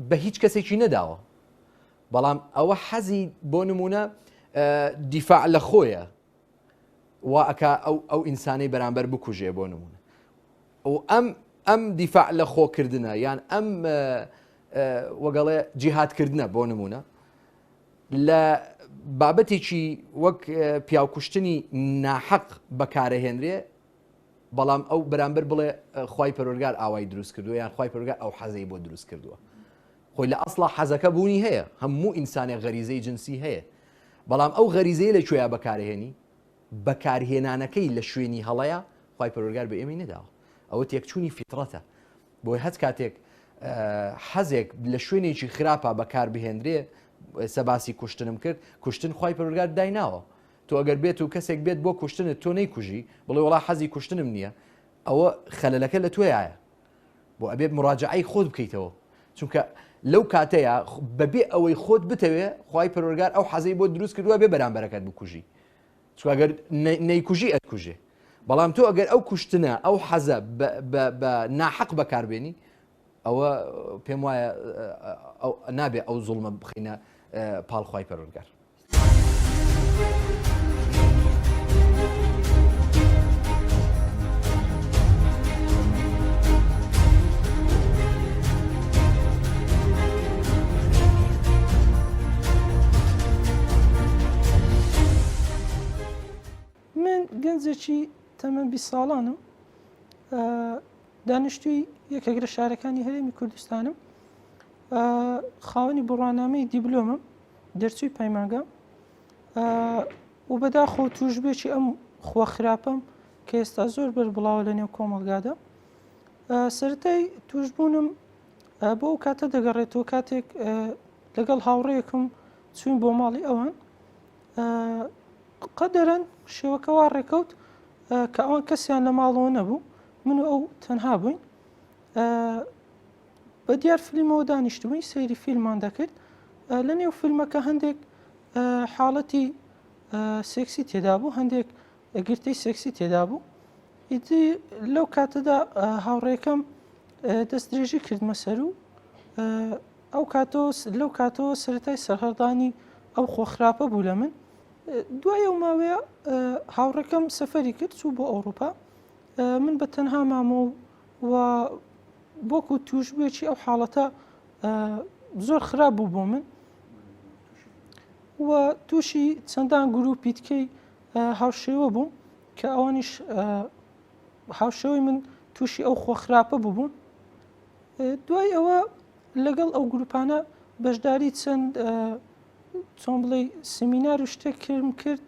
بە هیچ کەسێکی نەداوە بەڵام ئەوە حەزی بۆ نمونە دیفاع لە خۆیە وا ئەکا ئەو ئەو ئینسانەی بەرامبەر بکوژێ بۆ نمونە و ئەم ئەم دیفاع لە خۆکردنە یان ئەم وەگەڵێ جیهادکردنە بۆ نمونە لە بابەتێکی وەک پیاوکوشتنی ناحەق بەکارەهێنرێ بەڵام ئەو بەرامبەر بڵێ خوای پەروەردگار ئاوای دروست کردووە یان خوای پەروەردگار ئەو حەزەی بۆ دروست کردووە خۆی لە ئەسڵا حەزەکە بوونی هەیە هەموو ئینسانێک غەریزەی جنسی هەیە بەڵام ئەو غەریزەیە لە کوێیا بەکارهێنی بەکارهێنانەکەی لە شوێنی هەڵەیە خوای پەروەردگار بە ئێمەی نەداوە ئەوە تێکچوونی فیتڕەتە بۆیە هەچ کاتێک حەزێک لە شوێنێکی خراپە بەکار بهێنرێ ئێستا باسی کوشتنم کرد کوشتن خوای پەروەردگار دایناوە تۆ ئەگەر بێت و کەسێک بێت بۆ کوشتنت تۆ نەیکوژی بڵێ وڵا حەزی کوشتنم نییە ئەوە خەلەلەکە لە تۆیایە بۆ ئەبێت مراجعەی خۆت بکەیتەوە چونکە لەو کاتەیە بەبێ ئەوەی خۆت بتەوێ خوای پەروەردگار ئەو حەزەی بۆ دروست کردووە بێ بەرامبەرەکەت بکوژی چونکە ئەگەر نەیکوژی ئەتکوژێ بەڵام تۆ ئەگەر ئەو کوشتنە ئەو حەزە بە ناحەق بەکاربێنی ئەوە پێم وایە نابێ ئەو زوڵمە بخینە پاڵ خوای پەروەردگار. من گەنجێکی تەمەن 20 ساڵانم دانیشتوی یەکێک لە شارەکانی هەرێمی کوردستانم خاوەنی بڕوانامەی دیبلۆمم دەرچووی پەیمانگام و بەداخەوە توشبێکی ئەم خوە خراپەم کە ئێستا زۆر بەر بڵاوە لە نێو کۆمەڵگادا سەرەتای توشبوونم بۆ ئەو کاتە دەگەڕێتەوە کاتێک لەگەڵ هاوڕێیەکم چوین بۆ ماڵی ئەوان قەدەرەن شێوەکە وا ڕێکەوت کە ئەوان کەسیان لە ماڵەوە نەبوو من و ئەو تەنها بووین بە دیار فلیمەوە دانیشتبووین سەیری فیلمان دەکرد لە نێو فیلمەکە هەندێک حاڵەتی سێکسی تێدا بوو هەندێک گرتەی سێکسی تێدا بوو ئیدی لەو کاتەدا هاوڕێکەم دەست درێژی کردمە سەر و ئەو کاتۆ لەو کاتەوە سەرەتای سەرهەڵدانی ئەو خۆخراپە بوو لە من دوای ئەو ماوەیە هاوڕێکەم سەفەری کرد چوو بۆ ئەوروپا من بە تەنها مامۆ و وەکو توشبوویەکی ئەو حاڵەتە زۆر خراپ بوو بۆ من و تووشی چەندان گروپی تکەی هاوشێوە بووم کە ئەوانیش هاوشێوەی من تووشی ئەو خۆ خراپە ببوون دوای ئەوە لەگەڵ ئەو گروپانە بەشداری چەند چۆن بڵێ سمینار و شتێک کرم کرد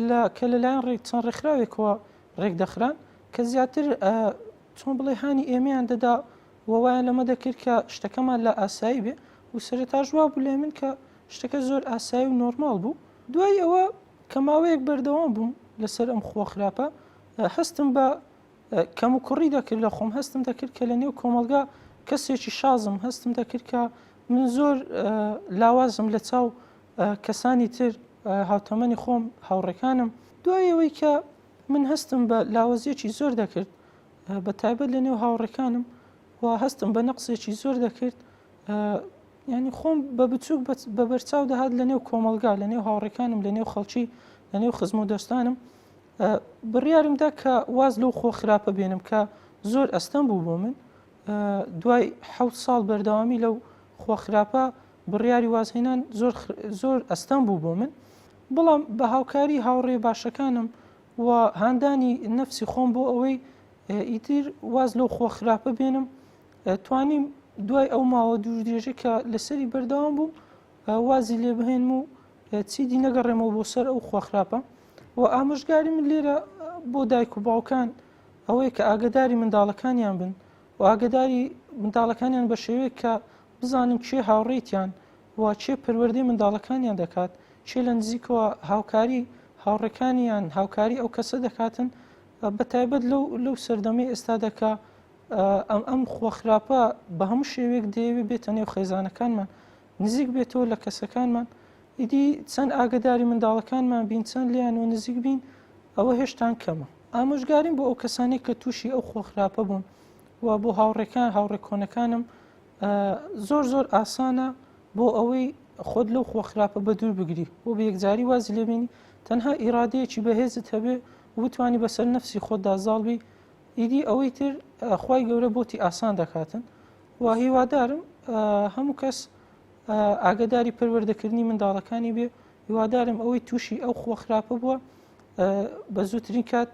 لە کە لەلایەن ڕێک چەند ڕێکخراوێکەوە ڕێکدەخران کە زیاتر چۆن بڵێ هانی ئێمەیان دەدا و وایان لەمە دەکرد کە شتەکەمان لا ئاسایی بێ و سەرەتاش وا بوو لای من کە شتەکە زۆر ئاسایی و نۆرماڵ بوو دوای ئەوە کە ماوەیەک بەردەوام بووم لەسەر ئەم خووە خراپە هەستم بە کەم و کوڕی دەکرد لە خۆم هەستم دەکرد کە لە نێو کۆمەڵگا کەسێکی شازم هەستم دەکرد کە من زۆر لاوازم لە چاو کەسانی تر هاوتەمەنی خۆم هاوڕێکانم دوای ئەوەی کە من هەستم بە لاوازیەکی زۆر دەکرد بە تایبەت لە نێو هاوڕێکانم و هەستم بە نەقسێکی زۆر دەکرد ینی خۆم بە بچووک بە بەرچاو دەهات لە نێو کۆمەلگا لە نێو هاوڕێکانم لە نێو خەڵکی لە نێو خزم و دۆستانم بڕیارمدا کە واز لەو خۆ خراپە بێنم کە زۆر ئەستەم بوو بۆ من دوای حەوت ساڵ بەردەوامی لەو خۆ خراپە بڕیاری وازهێنان زۆر زۆر ئەستەم بوو بۆ من بەڵام بە هاوکاری هاوڕێ باشەکانم و هاندانی نەفسی خۆم بۆ ئەوەی ئیتر واز لەو خۆ خراپە بێنم توانیم دوای ئەو ماوە دوور درێژە کە لەسەری بەردەوام بووم وازی لێ بهێنم و چیدی نەگەڕێمەوە بۆ سەر ئەو خۆ خراپە و ئامۆژگاری من لێرە بۆ دایک و باوکان ئەوەیە کە ئاگداری منداڵەکانیان بن و ئاگداری منداڵەکانیان بە شێوەیەک کە بزانن کێ هاوڕێتیان و کێ پەروەردەی منداڵەکانیان دەکات، کێ لە نزیکەوە هاوکاری هاوڕێکانیان هاوکاری ئەو کەسە دەکاتن بە تایبەت لەو لەو سەردەمەی ئێستادا کە ئەم ئەم خووە خراپە بە هەموو شێوەیەک دەیەوێت بێتە نێو خێزانەکانمان نزیک بێتەوە لە کەسەکانمان ئیدی چەند ئاگداری منداڵەکانمان بین چەند لیان و نزیک بین ئەوە هێشتان کەمە ئامۆژگاریم بۆ ئەو کەسانەی کە تووشی ئەو خۆ خراپە بوون و بۆ هاوڕێکان هاوڕێ کۆنەکانم زۆر زۆر ئاسانە بۆ ئەوەی خۆت لەو خۆ خراپە بە دوور بگری و بە یەکجاری وازی لێبینی تەنها ئیرادەیەکی بەهێزت هەبێ و بتانی بەسەر نەفسی خۆتدا زاڵ بی ئیدی ئەوەی تر خوای گەورە بۆتی ئاسان دەکاتن و هیوادارم هەموو کەس ئاگداری پەروەردەکردنی منداڵەکانی بێ هیوادارم ئەوەی تووشی ئەو خۆ خراپە بووە بە زووترین کات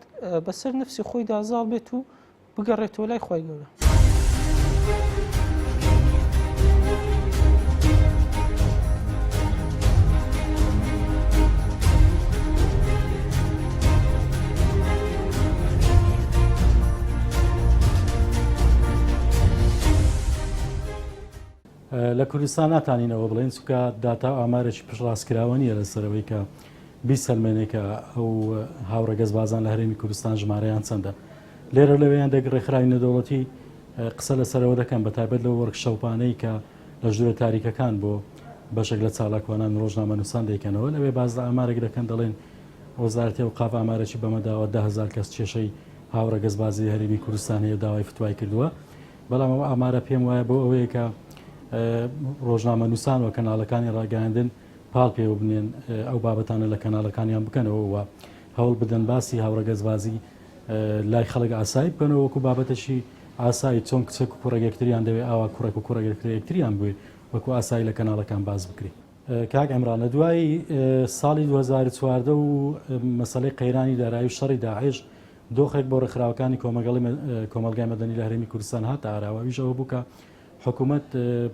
بەسەر نفسی خۆیدا زاڵ بێت و بگەڕێتەوە لای خوای گەورە. لە کوردستان ناتانین ئەوە بڵێین چونکە داتا و ئامارێکی پشتڕاستکراوە نییە لەسەرەوەی کە بیسەلمێنێ کە ئەو هاوڕەگەزبازان لە هەرێمی کوردستان ژمارەیان چەندە. لێرە لەوێ هەندێک ڕێکخراوی نێودەوڵەتی قسە لەسەرەوە دەکەن بە تایبەت لەو وۆرکشۆپانەی کە لە ژوورە تاریکەکان بۆ بەشێک لە چالاکوانان و ڕۆژنامەنووسان دەیکەنەوە لەوێ باس لە ئامارێک دەکەن دەڵێن وەزارەتی ئەوقاف ئامارێکی بەمە داوە 10,000 کەس کێشەی هاوڕەگەزبازی هەرێمی کوردستان هەیە داوای فتوای کردووە بەڵام ئەو ئامارە پێم وایە بۆ ئەوەیە کە ڕۆژنامەنووسان و کەناڵەکانی ڕاگەیاندن پاڵ پێوە بنێن ئەو بابەتانە لە کەناڵەکانیان بکەنەوە و هەوڵ بدەن باسی هاوڕەگەزبازی لای خەڵک ئاسایی بکەنەوە وەکو بابەتێکی ئاسایی چۆن کچێک و کوڕێک یەکتریان دەوێ ئاوا کوڕێک و کوڕێک یەکتریان بوێ وەکو ئاسایی لە کەناڵەکان باس بکرێ. کاک عمران لە دوای ساڵی 2014 و مەسەلەی قەیرانی دارایی و شەڕی داعش دۆخێک بۆ ڕێکخراوەکانی کۆمەڵگای مەدەنی لە هەرێمی کوردستان هاتە ئاراوە ئەویش ئەوە بوو کە حکوومەت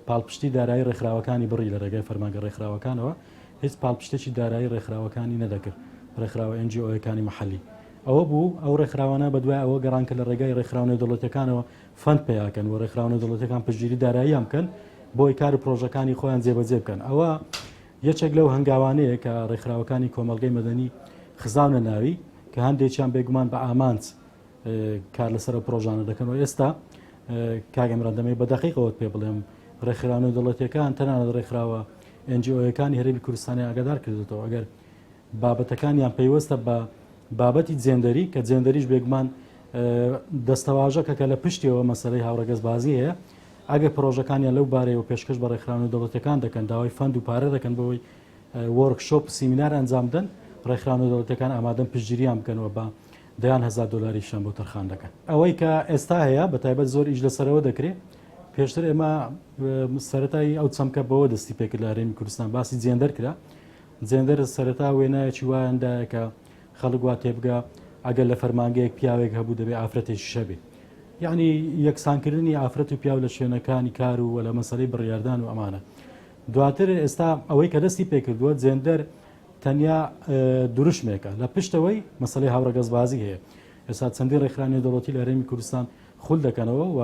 پاڵپشتی دارایی ڕێکخراوەکانی بڕی لە ڕێگای فەرمانگە ڕێکخراوەکانەوە هیچ پاڵپشتێکی دارایی ڕێکخراوەکانی نەدەکرد ڕێکخراوە NGO ەکانی محلی ئەوە بوو ئەو ڕێکخراوانە بەدوای ئەوە گەڕان کە لە ڕێگای ڕێکخراوە نێودەوڵەتیەکانەوە fund پەیاکەن و ڕێکخراوە نێودەوڵەتیەکان پشتگیری داراییان بکەن بۆی کار و پرۆژەکانی خۆیان جێبەجێ بکەن ئەوە یەکێک لەو هەنگاوانەیە کە ڕێکخراوەکانی کۆمەڵگەی مەدەنی خزاونە ناوی کە هەندێکیان بێگومان بە ئامانج کار لەسەر ئەو پرۆژانە دەکەن و ئێستا کاک عمران دەمەوێت بە دەقیقەوە پێ بڵێم ڕێکخراوە نێودەوڵەتیەکان تەنانەت ڕێکخراوە NGO ەکانی هەرێمی کوردستانی ئاگادار کردێتەوە ئەگەر بابەتەکانیان پەیوەستە بە بابەتی جێندەری کە جێندەریش بێگومان دەستەواژەکە کە لە پشتیەوە مەسەلەی هاوڕەگەزبازی هەیە ئەگەر پرۆژەکانیان لەو بارەیەوە پێشکەش بە ڕێکخراوە نێودەوڵەتیەکان دەکەن داوای fund و پارە دەکەن بەوەی وۆرکشۆپ سیمینار ئەنجام بدەن ڕێکخراوە نێودەوڵەتیەکان ئامادەن پشتگیریان بکەنەوە بە دەیان هەزار دۆلاریشیان بۆ تەرخان دەکەن. ئەوەی کە ئێستا هەیە بە تایبەت زۆر ئیش لەسەرەوە دەکرێت پێشتر ئێمە سەرەتای ئەو چەمکە بەوە دەستی پێکرد لە هەرێمی کوردستان باسی جێندەر کرا جێندەر سەرەتا وێنایەکی وایان دایە کە خەڵک وا تێبگا ئەگەر لە فەرمانگەیەک پیاوێک هەبوو دەبێ ئافرەتێکیش هەبێ یعنی یەکسانکردنی ئافرەت و پیاو لە شوێنەکانی کار و لە مەسەلەی بڕیاردان و ئەمانە دواتر ئێستا ئەوەی کە دەستی پێکردووە جێندەر تەنیا دروشمێکە لە پشتەوەی مەسەلەی هاوڕەگەزبازی هەیە ئێستا چەندین ڕێکخراوی نێودەوڵەتی لە هەرێمی کوردستان خول دەکەنەوە و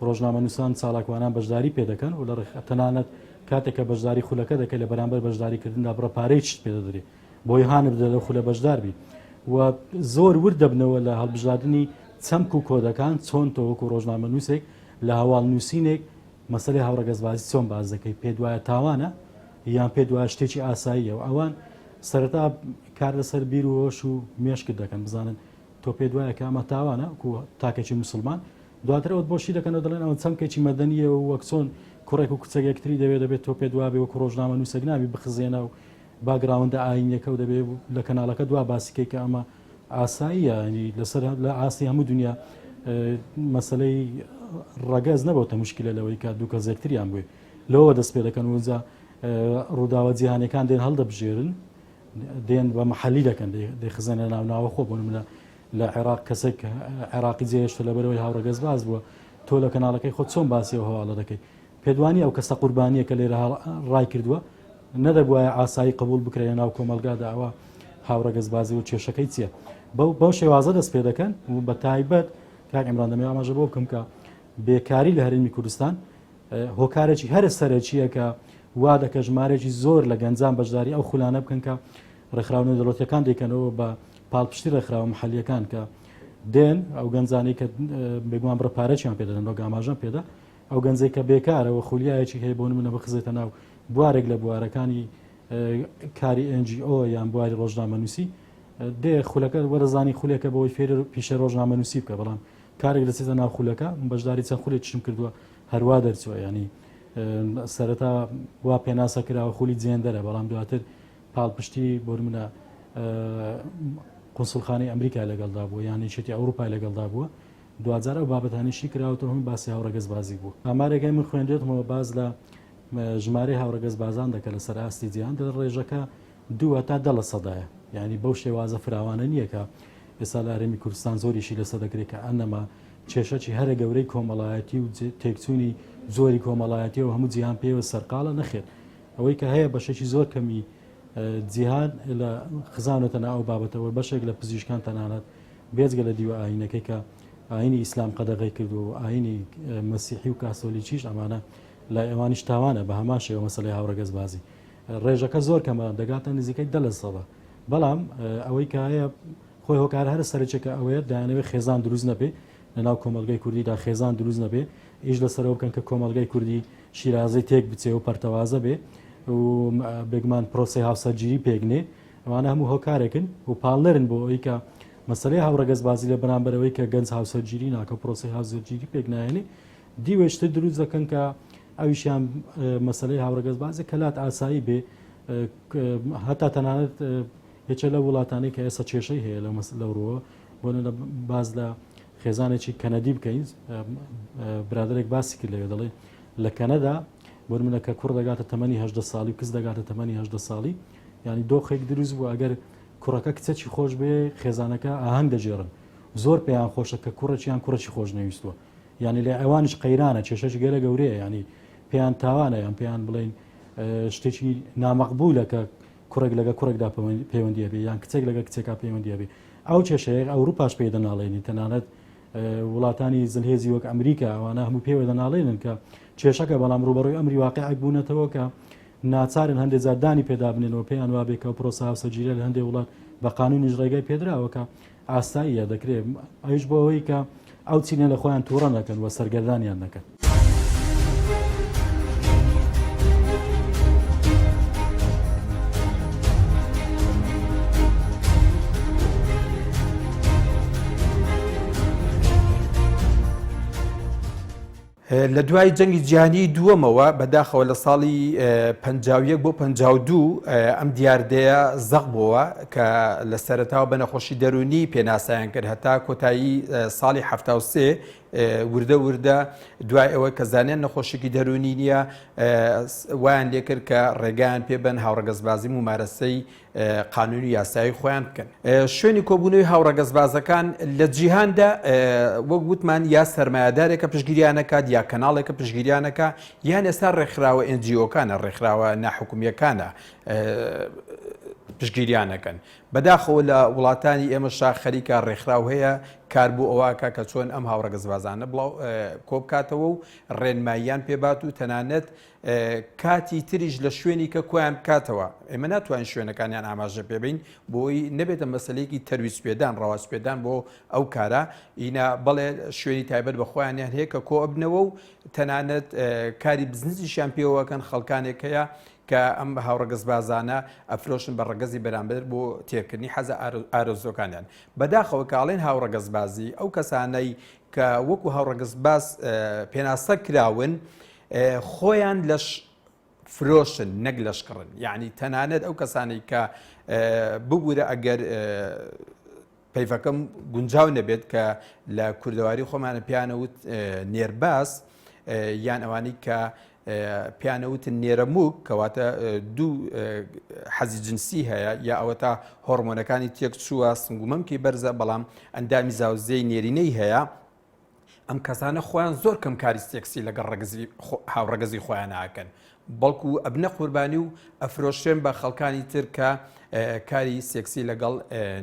ڕۆژنامەنووسان چالاکوانان بەشداری پێدەکەن و لە تەنانەت کاتێک کە بەشداری خولەکە دەکەی لە بەرامبەر بەشداریکردندا بڕە پارەیەکیشت پێدەدرێ بۆی هانت بدە لەو خولە بەشدار بی و زۆر ورد دەبنەوە لە هەڵبژاردنی چەمک و کۆدەکان چۆن تۆ وەکو ڕۆژنامەنووسێک لە هەواڵ نووسینێک مەسەلەی هاوڕەگەزبازی چۆن باس دەکەی پێت وایە تاوانە یان پێت وایە شتێکی ئاساییە و ئەوان سەرەتا کار لەسەر بیر و هۆش و مێشکت دەکەن بزانن تۆ پێت وایە کە ئەمە تاوانە وەکو تاکێکی مسلمان دواتر ئەوت بۆشی دەکەنەوە دەڵێن ئەوە چەمکێکی مەدەنییە و وەک چۆن کوڕێک و کچێک یەکتری دەوێت دەبێت تۆ پێت وابێ وەکو ڕۆژنامە نووسێک نابی بخزێنە و باگراوندە ئاینیەکە و دەبێ لە کەناڵەکە دوا باسیکەی کە ئەمە ئاساییە ینی لەسەر لە ئاستی هەموو دنیا مەسلەی ڕەگەز نەبێتە مشکلە لەوەی کە دوو کەس یەکتریان بووێ لەوە دەست پێ دەکەن وجا ڕووداوە جیهانەکان دێن هەڵدەبژێرن دێن بە محلی دەکەن دەیخزێنە ناو ناوەخۆ بۆ نمونە لە عێراق کەسێک عێراقی جێهێشتە لەبەرەوەی هاوڕەگەزباز بووە تۆ لە کەناڵەکەی خۆت چۆن باسی ئەو هەواڵە دەکەی پێت وانییە ئەو کەسە قوربانییە کە لێرە ڕای کردووە نەدەبوایە ئاسایی قبوڵ بکرێت لە ناو کۆمەڵگادا ئەوە هاوڕەگەزبازی و کێشەکەی چییە؟ بەو شێوازە دەست پێ دەکەن و بە تایبەت کاک عیمران دەمەوێت ئاماژە بۆ بکەم کە بێکاری لە هەرێمی کوردستان هۆکارێکی هەرە سەرەکییە کە وا دەکە ژمارێکی زۆر لە گەنجان بەشداری ئەو خولانە بکەن کە ڕێکخراوە نێودەوڵەتیەکان دەیکەنەوە بە پاڵپشتی ڕێکخراوە محلیەکان کە دێن ئەو گەنجانەی کە بێگومان بڕە پارەچیان پێدەدەن وەک ئاماژەم پێدا ئەو گەنجێک کە بێکارەوە خولیایەکی هەیە بۆ نمونە بخزێتە ناو بوارێک لە بوارەکانی کاری NGO یان بواری ڕۆژنامەنووسی دێ خولەکە وەرەزانی خولێکە بەوەی فێر پیشە ڕۆژنامەنووسی بکە بەڵام کارێک دەچێتە ناو خولەکە من بەشداری چەند خولێکیشم کردووە هەروا دەرچووە ینی سەرەتا وا پێناسە کراوە خولی جێندەرە بەڵام دواتر پاڵپشتی بۆ نمونە قونسڵخانەی ئەمریکا لەگەڵدا بووە یان یەکێتی ئەوروپای لەگەڵدا بووە دواجار ئەو بابەتانیشی کراوەتەوە هەمووی باسی هاوڕەگەزبازی بوو ئامارێکای من خوێندێتمەوە باز لە ژمارەی هاوڕەگەزبازان دەکە لەسەر ئاستی جیهان دە ڕێژەکە دوو هەتا دە لە سەدایە یعنی بەو شێوازە فراوانە نییە کە ئێستا لە هەرێمی کوردستان زۆریشی لەسەر دەکرێت کە ئەنەما کێشەکی هەرە گەورەی کۆمەڵایەتی و تێکچوونی زۆری کۆمەڵایەتی و هەموو جیهان پێوە سەرقاڵە نەخێر ئەوەی کە هەیە بەشێکی زۆر کەمی جیهان لە خزانەتە ناو ئەو بابەتەوە بەشێک لە پزیشکان تەنانەت بێجگە لە دیوە ئاینەکەی کە ئاینی ئیسلام قەدەغەی کردو و ئاینی مەسیحی و کاسۆلیکیش ئەمانە لای ئەوانیش تاوانە بە هەمان شێوە مەسەلەی هاوڕەگەزبازی ڕێژەکە زۆر کەمە دەگاتە نزیکەی دە لە سەدا بەڵام ئەوەی کە هەیە خۆی هۆکار هەرە سەرەکیەکە ئەوەیە دایانەوەی خێزان دروست نەبێ لەناو کۆمەڵگەی کوردیدا خێزان دروست نەبێ ئیش لەسەرەوە بکەن کە کۆمەڵگەی کوردی شیرازەی تێک بچێ و پەرتەوازە بێ و بێگومان پرۆسەی هاوسەرگیری پێک نێ ئەوانە هەموو هۆکارێکن و پاڵنەرن بۆ ئەوەی کە مەسەلەی هاوڕەگەزبازی لە بەرامبەرەوەی کە گەنج هاوسەرگیری ناکە پرۆسەی هاوسەرگیری پێک نایەنێ دیوێشتر دروست دەکەن کە ئەویشیان مەسەلەی هاوڕەگەزبازی کە لات ئاسایی بێ هەتا تەنانەت یەکێ لەو وڵاتانەی کە ئێستا کێشەی هەیە لەو لەو ڕووە بۆ نمونە باز لە خێزانێکی کەنەدی بکەین برادێک باسی کرد لەوێ دەڵێ لە کەنەدا بۆ نمونە کە کوڕ دەگاتە تەمەنی هەدە ساڵی و کچ دەگاتە تەمەنی هەدە ساڵی ینی دۆخێک دروست بوو ئەگەر کوڕەکە کچەکی خۆش بێ خێزانەکە ئاهەنگ دەگێڕن زۆر پێیان خۆشە کە کوڕێکیان کوڕێکی خۆش نەویستووە یعنی لە ئەوانیش قەیرانە کێشەش گەلە گەورەیە ینی پێیان تاوانە یان پێیان بڵین شتێکی نامەقبولە کە کوڕێک لەگە کوڕێکدا پەیوەندی هەبێ یان کچێک لەگە کچێکا پەیوەندی هەبێ ئەو کێشەیە ئەوروپاش پێی دەناڵێنی تەنانەت وڵاتانی زلهێزی وەک ئەمریکا ئەوانە هەموو پێوە دەناڵێنن کە کێشەکە بەڵام ڕوبەڕووی ئەمری واقعێک بوونەتەوە کە ناچارن هەندێک جار دانی پێدا بنێنەوە پێیان وابێ کە پرۆسە هاوسەرگیریە لە هەندێک وڵات بە قانونیش ڕێگای پێدراوە کە ئاساییە دەکرێت ئەویش بۆ ئەوەی کە ئەو چینە لە خۆیان تووڕە نەکەن و سەرگەردانیان نەکەن. لە دوای جەنگی جیهانیی دووەمەوە بەداخەوە لە ساڵی 51 بۆ 52 ئەم دیاردەیە زەق بۆوە کە لە سەرەتاوە بە نەخۆشی دەرونی پێناسەیان کرد هەتا کۆتایی ساڵی 73 وردە وردە دوای ئەوە کە زانیان نەخۆشیکی دەرونی نییە وایان لێکرد کە ڕێگایان پێبن هاوڕەگەزبازی ممارەسەی قانونی یاسایی خۆیان بکەن. شوێنی کۆبوونەوەی هاوڕەگەزبازەکان لە جیهاندا وەک وتمان یا سەرمایەدارێکە پشتگیریانەکات یا کەناڵێکە پشتگیریانەکە یان ئێستا ڕێکخراوە NGO کانە ڕێکخراوە ناحکومیەکانە پشتگیریانەکەن. بەداخەوە لە وڵاتانی ئێمەشا خەریکە ڕێکخراو هەیە کار بۆ ئەوەکە کە چۆن ئەم هاوڕەگەزبازانە بڵاو کۆبکاتەوە و ڕێنماییان پێبات و تەنانەت کاتی تریش لە شوێنی کە کۆیان بکاتەوە ئێمە ناتوانین شوێنەکانیان ئاماژە پێبین بۆی نەبێتە مەسلەیەکی تەرویج پێدان ڕەواج پێدان بۆ ئەو کارە ئینا بەڵێ شوێنی تایبەت بە خۆیانیان هەیە کە کۆ ئەبنەوە و تەنانەت کاری بزنسیشیان پێوەکەن خەڵکانێک هەیە کە ئەم هاوڕەگەزبازانە ئەفرۆشن بە ڕەگەزی بەرامبەر بۆ تێرکردنی حەزە ئارەزوەکانیان بەداخەوە کاڵێن هاوڕەگەزبازی ئەو کەسانەی کە وەکو هاوڕەگەزباز پێناسە کراون خۆیان لەش فرۆشن نەک لەشکڕن یعنی تەنانەت ئەو کەسانەی کە ببوورە ئەگەر پەیڤەکەم گونجاو نەبێت کە لە کوردەواری خۆمانە پیانەوت نێرباز یان ئەوانەی کە پیانەوتن نێرەموک کەواتە دوو حەزی جنسی هەیە یا ئەوە تا هۆرمۆنەکانی تێک چووە سنگومەمکی بەرزە بەڵام ئەندامی زاوزێی نێرینەی هەیە. ئەم کەسانە خۆیان زۆر کەم کاری سێکسی لەگەڵ ڕەگەزی هاوڕەگەزی خۆیان ناکەن بەڵکو ئەبنە قوربانی و ئەفرۆشرێن بە خەڵکانی تر کە کاری سێکسی لەگەڵ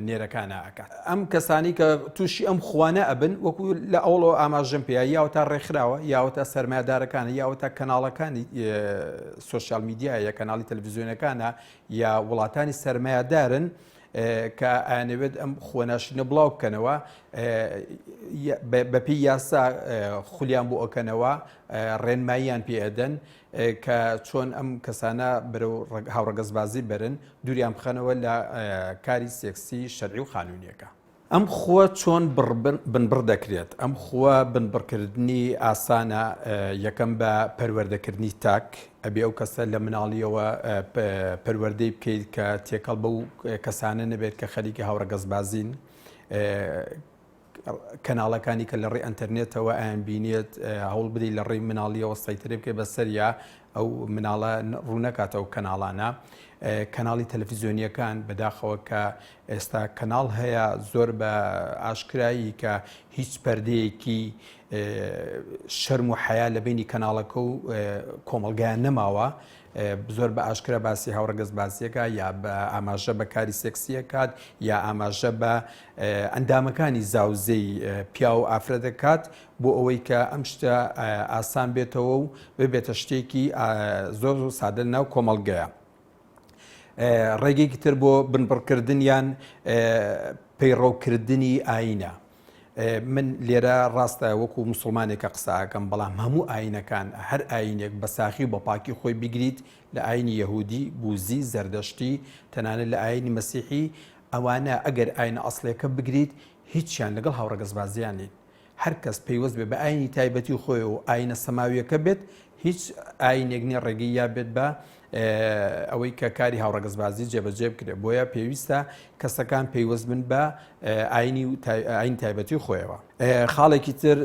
نێرەکانە ئەکات. ئەم کەسانی کە تووشی ئەم خوانە ئەبن وەکو لە ئەوڵەوە ئاماژەم پێیا یاوەتا ڕێکخراوە یاوەتا سەرمایەدارەکانە یاوەتا کەناڵەکانی سۆشیال میدیا یا کەناڵی تەلەڤیزیۆنەکانە یا وڵاتانی سەرمایەدارن کە ئەیانەوێت ئەم خۆناشینە بڵاو بکەنەوە بەپێی یاسا خولیان بۆ ئەکەنەوە ڕێنماییان پێ ئەدەن کە چۆن ئەم کەسانە بەرەو هاوڕەگەزبازی بەرن دووریان بخەنەوە لە کاری سێکسی شەرعی و قانونیەکە. ئەم خووە چۆن بنبڕ دەکرێت؟ ئەم خووە بنبڕکردنی ئاسانە، یەکەم بە پەروەردەکردنی تاک، ئەبێ ئەو کەسە لە مناڵیەوە پەروەردەی بکەیت کە تێکەڵ بەو کەسانە نەبێت کە خەریکی هاوڕەگەزبازین، کەناڵەکانی کە لە ڕێی ئەنتەرنێتەوە ئەیان بینێت هەوڵ بدەیت لە ڕێی مناڵیەوە سەیتەرە بکەیت بەسەریا ئەو مناڵە ڕوونەکاتە ئەو کەناڵانە کەناڵی تەلەفیزیۆنیەکان بەداخەوە کە ئێستا کەناڵ هەیە زۆر بە ئاشکرایی کە هیچ پەردەیەکی شەرم و حەیا لە بینی کەناڵەکە و کۆمەڵگایان نەماوە زۆر بە ئاشکرا باسی هاوڕەگەزبازیەکە یا بە ئاماژە بە کاری سێکسیەکات یا ئاماژە بە ئەندامەکانی زاوزێی پیاو و ئافرەت دەکات بۆ ئەوەی کە ئەم شتە ئاسان بێتەوە و ببێتە شتێکی زۆر زۆر سادە ناو کۆمەڵگەیە. ڕێگەیەکی تر بۆ بنبڕکردنیان پەیڕەوکردنی ئاینە. من لێرە ڕاستە وەکو مسلمانێکە قساکەم بەڵام هەموو ئاینەکان هەر ئاینێک بە ساخی و بە پاکی خۆی بگریت لە ئاینی یەهودی بوزی زەردەشتی تەنانەت لە ئاینی مەسیحی ئەوانە ئەگەر ئاینە ئەسڵیەکە بگریت هیچیان لەگەڵ هاوڕەگەزبازیان نین هەر کەس پەیوەست بێ بە ئاینی تایبەتی خۆی و ئاینە سەماویەکە بێت هیچ ئاینێک نییە ڕێگەی یا بێت بە ئەوەی کە کاری هاوڕەگەزبازی جێبەجێ بکرێت بۆیە پێویستە کەسەکان پەیوەست بن بە ئاینی و ئاین تایبەتی خۆیەوە. خاڵێکی تر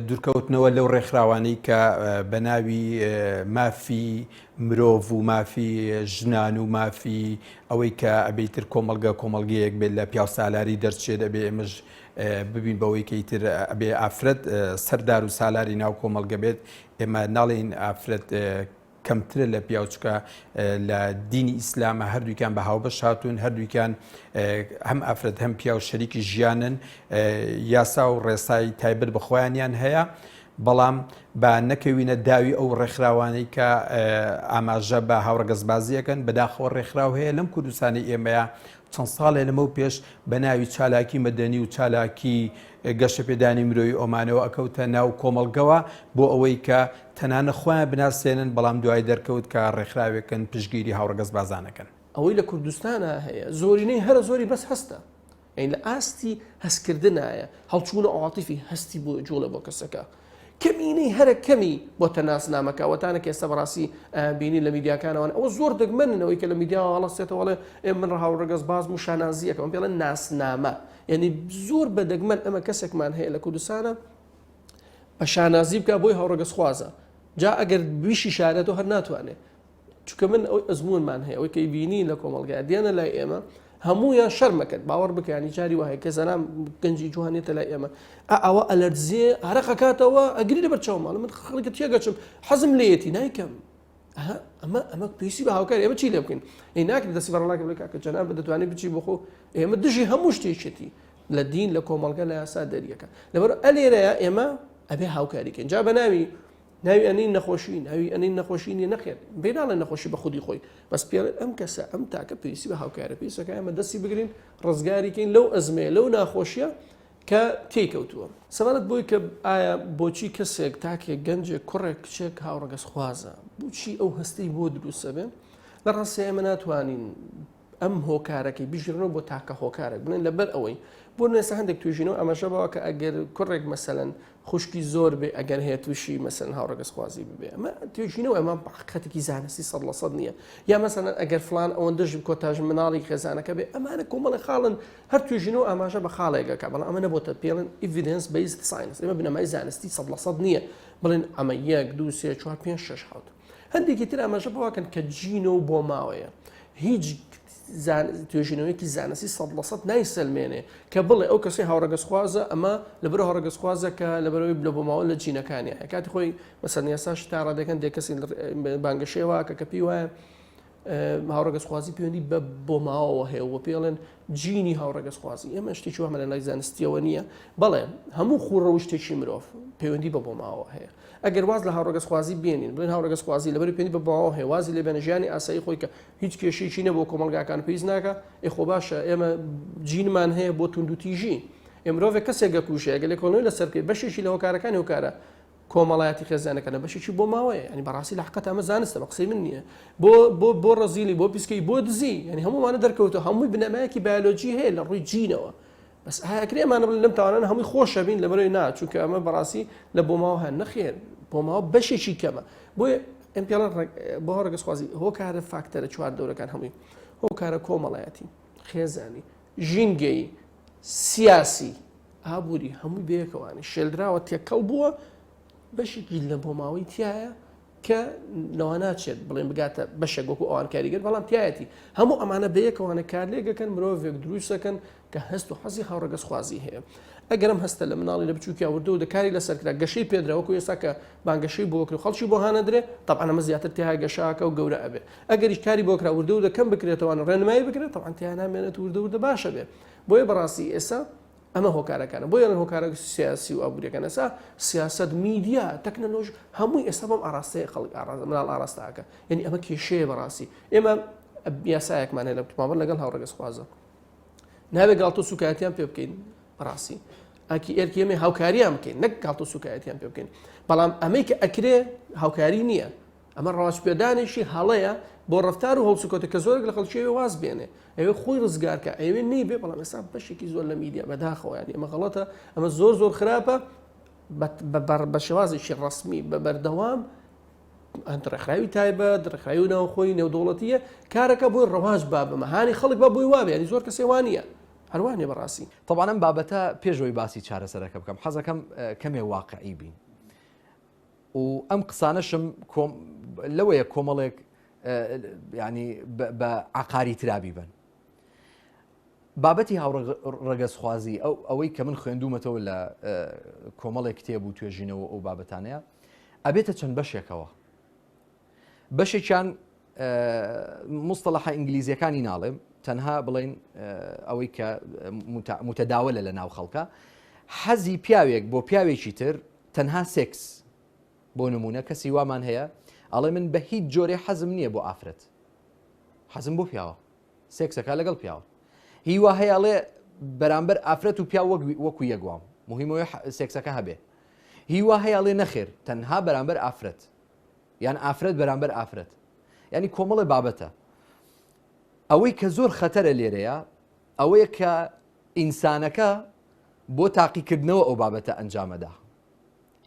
دوورکەوتنەوە لەو ڕێکخراوانەی کە بە ناوی مافی مرۆڤ و مافی ژنان و مافی ئەوەی کە ئەبێ ئیتر کۆمەڵگە کۆمەڵگەیەک بێت لە پیاوسالاری دەرچێت ئەبێ ئێمەش ببین بەوەی کە ئیتر ئەبێ ئافرەت سەردار و سالاری ناو کۆمەڵگە بێت ئێمە ناڵێین ئافرەت کەمترە لە پیاو چکە لە دینی ئیسلامە هەردووکیان بە هاوبەش هاتوون هەردووکیان هەم ئافرەت هەم پیاو شەریکی ژیانن یاسا و ڕێسای تایبەت بە خۆیانیان هەیە بەڵام با نەکەوینە داوی ئەو ڕێکخراوانەی کە ئاماژە بە هاوڕەگەزبازی ئەکەن، بەداخەوە ڕێکخراو هەیە لەم کوردستانەی ئێمەیا چەند ساڵێ لەمەو پێش بە ناوی چالاکی مەدەنی و چالاکی گەشەپێدانی مرۆیی ئۆمانەوە ئەکەوتە ناو کۆمەڵگەوە بۆ ئەوەی کە تەنانە خۆیان بناسێنن، بەڵام دوای دەرکەوت کە ڕێکخراوێکن پشتگیری هاوڕەگەزبازان ئەکەن. ئەوەی لە کوردستانا هەیە زۆرینەی هەرە زۆری بەس هەستە. یانی لە ئاستی هەستکردنایە، هەڵچوونە عاتیفی هەستی بۆ جوڵە بۆ کەسەکە. کەمینەی هەرە کەمی بۆتە ناسنامەکە، ئەوەتانە کە ئێستا بەڕاستی بینی لە میدیاکانەوە ئەوە زۆر دەگمەنن ئەوەی کە لە میدیاوە هەڵەسێتەوە ئەڵێ ئێ من هاوڕەگەزبازم و شانازییەکەم پێ ئەڵێن ناسنامە. یعنی زۆر بە دەگمەن ئەمە کەسێکمان هەیە لە کوردستانە بە شانازی بکە بۆی هاوڕەگەزخوازە جا ئەگەر بیشی شارێتەوە هەر ناتوانێت چونکە من ئەوەی ئەزموونمان هەیە ئەوەی کە بینین لە کۆمەڵگای دێنە لای ئێمە هەموویان شەرمەکەن باوەڕ بکە ینی جاری وایە کە زەنام گەنجی جوانێتە لای ئێمە ئەوە ئەلەرزێ ئارەقەکاتەوە ئەگری لەبەر چاوماڵ من خەڵکە تێگەچم حەزم لێیەتی نایکەم ئەمە ئەمە پێویستی بە هاوکاری ئێمە چی لێ بکەین ئەی ناکرێت دەستی بەڕڵاکە بڵێ کاکە جەناب دەتوانێت بچی بۆ خۆ ئێمە دژی هەموو شتێکێتی لە دین لە کۆمەڵگە لە یاسا دەریەکە لەبەر ئەلێرەیە ئێمە ئەبێ هاوکاریکەین جا بە ناوی ناوی ئەنین نەخۆشی ناوی ئەنین نەخۆشی نیە نەخێر بێ ناڵێن نەخۆشی بە خودی خۆی بەس پێڵێن ئەم کەسە ئەم تاکە پێویستی بە هاوکارە پێویستەکە ئێمە دەستی بگرین ڕزگاری کەین لەو ئەزمەیە لەو ناخۆشیە کە تێی کەوتووە. سەبارەت بۆی کە ئایا بۆچی کەسێک تاکێک گەنجێک کوڕێک کچێک هاوڕەگەزخوازە بۆچی ئەو هەستەی بۆ دروستە بێ لە ڕاستیا ئێمە ناتوانین ئەم هۆکارەکەی بژیرنەوە بۆ تاکە هۆکارێک بڵێن لەبەر ئەوەی بۆ نێستا هەندێک توێژینەوە ئاماژە بەوە کە ئەگەر کوڕێک مەسەلەن خوشکی زۆر بێ ئەگەر هەیە تووشی مەسەلەن هاوڕەگەزخوازی ببێ ئەمە توێژینەوە ئەمە حقیقەتێکی زانستی سەد لە سەد نییە یا مەسەلەن ئەگەر فلان ئەوەندەش کۆتاژ مناڵی خێزانەکە بێ ئەمانە کۆمەڵی خاڵن هەر توێژینەوە ئاماژە بە خاڵێکەکە بەڵام ئەمە نەبۆتە پێڵن evidence based science ئێمە بنەمای زانستی سەد لە سەد نییە بڵێن ئەمە یەک دوو سێ چوار پێنج شەش حەوت هەندێکی تر ئاماژە بەوەکەن کە جینە و بۆماوەیە هیچ. توێژینەوەیەکی زانستی 100% نایسەلمێنێ کە بڵێ ئەو کەسەی هاوڕەگەزخوازە ئەمە لەبەر هاوڕەگەزخوازە کە لەبەرەوەی لە بۆماوە لە جینەکانی هەیە کاتی خۆی مەسەن یاساش تا ڕادەکەن دێ کەسی بانگەشەی واکە کە پێی وایە هاوڕەگەزخوازی پەیوەندی بە بۆماوەوە هەیە و پێڵێن جینی هاوڕەگەزخوازی ئێمە شتێکی وامان لە لای زانستیەوە نییە بەڵێ هەموو خوڕەوشتێکی مرۆڤ پەیوەندی بە بۆماوە هەیە ئەگەر واز لە هاوڕەگەزخوازی بێنین بڵێن هاوڕەگەزخوازی لەبەر پەیوەندی بە بۆماوە هەیە وازی لێ بێنە ژیانی ئاسایی خۆی کە هیچ کێشەیەکی نەبوو کۆمەڵگاکان پێویست ناکە ئێ خۆ باشە ئێمە جینمان هەیە بۆ توندوتیژی ئێ مرۆڤێک کەسێک گەکوژێ ئەگەر لێکۆڵینەوەی لەسەر بکەی بەشێکی لە هۆکارەکانی هۆکارە کۆمەڵایەتی خێزانەکانە بەشێکی بۆ ماوەیە ینی بەڕاستی لە حقەت ئەمە زانستە بە قسەی من نییە بۆ بۆ بۆ ڕەزیلی بۆ پیسکەی بۆ دزی ینی هەموومانە دەرکەوتە هەمووی بنەمایەکی بایۆلۆجی هەیە لە ڕووی جینەوە بەس ئایا ئەکرێ ئەمانە بڵێن لەم تاوانانە هەمووی خۆشە بین لەبەرەوەی نا چونکە ئەمە بەڕاستی لە بۆماوە هەن نەخێر بۆماوە بەشێکی کەمە بۆیە ئەم پێڵەن بۆ ڕەگەزخوازی هۆکارە فاکتەرە چوار دەورەکان هەمووی هۆکارە کۆمەڵایەتی خێزانی ژینگەیی سیاسی ئابووری هەمووی بەیەکەوانی شێلدراوە تێکەڵ بووە بەشێکی لە بۆماوەی تایە کە لەواناچێت بڵێن بگاتە بەشێک وەکو ئەوان کاریگەر بەڵام تایەتی هەموو ئەمانە بەیەکەوانە کارلێکەکەن مرۆڤێک دروستەکەن کە هەست و حەزی هاوڕەگەزخوازی هەیە ئەگەر ئەم هەستە لە مناڵی لە بچووکیا وردە وردە کاری لەسەر کرا گەشەی پێدرا وەکو ئێستا کە بانگەشەی بۆ کرد خەڵکی بۆ هانەدرێ تەبعەن ئەمە زیاتر تیا گەشاکە و گەورە ئەبێ ئەگەریش کاری بۆ کرا وردە وردە کەم بکرێتەوە ڕێنمایی بکرێت تەبعەن تیا نامێنێت وردە وردە باشە بێ بۆیە بەڕاستی ئێستا ئەمە هۆکارەکانە بۆیە هۆکارە سیاسی و ئابووریەکان ئێستا سیاسەت میدیا تەکنەلۆژ هەمووی ئێستا بەم ئاراستەیە خەڵک ئاراستە مناڵ ئاراستەکە یعنی ئەمە کێشەیە بەڕاستی ئێمە یاسایەکمان هەیە لە مامەڵە لەگەڵ هاوڕەگەزخوازە نابێ گاڵتە و سوکایەتیان پێ بکەین بەڕاستی ئەکی ئێرکی ئێمە هاوکاریان بکەین نەک گاڵتە و سوکایەتیان پێ بکەین بەڵام ئەمەی کە ئەکرێ هاوکاری نییە ئەمە ڕەواجپێدانێکی هەڵەیە بۆ ڕفتار و هەڵسوکەوتە کە زۆرێک لە خەڵکی ئەوێ واز بێنێ ئەوێ خۆی ڕزگارکە ئەوێ نەیبێ بەڵام ئێستا بەشێکی زۆر لە میدیا بەداخەوە یانی ئەمە غەڵەتە ئەمە زۆر زۆر خراپە بە شێوازێکی ڕەسمی بە بەردەوام ڕێکخراوی تایبەت ڕێکخراوی ناوخۆی نێودەوڵەتیە کارەکە بۆی ڕەواج با بمە هانی خەڵک بە بۆی وابێ ینی زۆر کەسێ وانە هەروانێ بەڕاستی. تەبعەن ئەم بابەتە پێش ئەوەی باسی چارەسەرەکە بکەم حەزەکەم کەمێ واقعی بین و ئەم قسانەشم لەوەیە کۆمەڵێک ینی بە عقاری ترابی بن بابەتی هاوڕەگەزخوازی ئەو ئەوەی کە من خوێندوومەتەوە لە کۆمەڵێک کتێب و توێژینەوە ئەو بابەتانەیە ئەبێتە چەند بەشێکەوە بەشێکیان مستەڵەحە ئینگلیزیەکانی ناڵێم تەنها بڵین ئەوەی کە متەداولە لە ناو خەڵکە حەزی پیاوێک بۆ پیاوێکی تر تەنها سێکس بۆ نمونە کەسی وامان هەیە ئەڵێ من بە هیچ جۆرێ حەزم نییە بۆ ئافرەت حەزم بۆ پیاوە سێکسەکە لەگەڵ پیاوە هیوا هەیە ئەڵێ بەرامبەر ئافرەت و پیاو وەک وەکو یەک وام مهمەوەی سێکسەکە هەبێ هیوا هەیە ئەڵێ نەخێر تەنها بەرامبەر ئافرەت یان ئافرەت بەرامبەر ئافرەت ینی کۆمەڵێ بابەتە ئەوەی کە زۆر خەتەرە لێرەیە ئەوەیە کە ئینسانەکە بۆ تاقیکردنەوە ئەو بابەتە ئەنجامەدا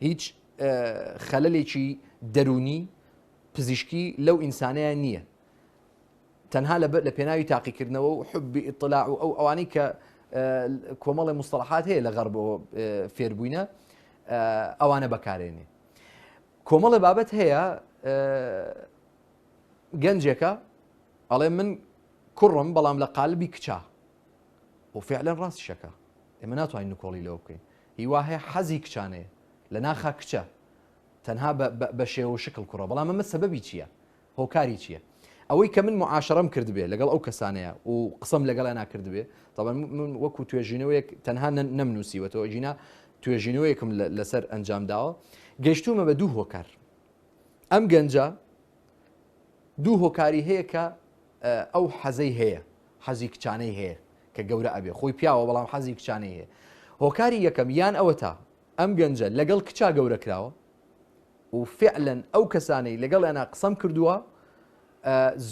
هیچ خەلەلێکی دەرونی پزیشکی لەو ئینسانەیە نییە تەنها لە پێناوی تاقیکردنەوە و حبی ئیطلاع و ئەو ئەوانەی کە کۆمەڵی مستەڵحات هەیە لە غەربەوە فێربووینە ئەوانە بەکارێنێ کۆمەڵی بابەت هەیە گەنجێکە ئەڵێ من کوڕم بەڵام لە قالبی کچە و فعلەن ڕاستیشەکە ئێمە ناتوانین نکۆڵی لەوە بکەین هیوا هەیە حەزی کچانەیە لە ناخا کچە تەنها بە شێوە و شکل کوڕە بەڵام ئەمە سەبەبی چییە؟ هۆکاری چییە؟ ئەوەی کە من معاشەرەم کردبێ لەگەڵ ئەو کەسانەیە و قسەم لەگەڵیانا کردبێ تەبعەن من وەکو توێژینەوەیەک تەنها نەمنووسیوەتەوە ئەگینا توێژینەوەیەکم لەسەر ئەنجام داوە گەیشتوومە بە دوو هۆکار ئەم گەنجە دوو هۆکاری هەیە کە ئەو حەزەی هەیە حەزی کچانەی هەیە کە گەورە ئەبێ خۆی پیاوە بەڵام حەزی کچانەی هەیە هۆکاری یەکەم یان ئەوەتا ئەم گەنجە لەگەڵ کچا گەورە کراوە و فعلەن ئەو کەسانەی لەگەڵیانا قسەم کردووە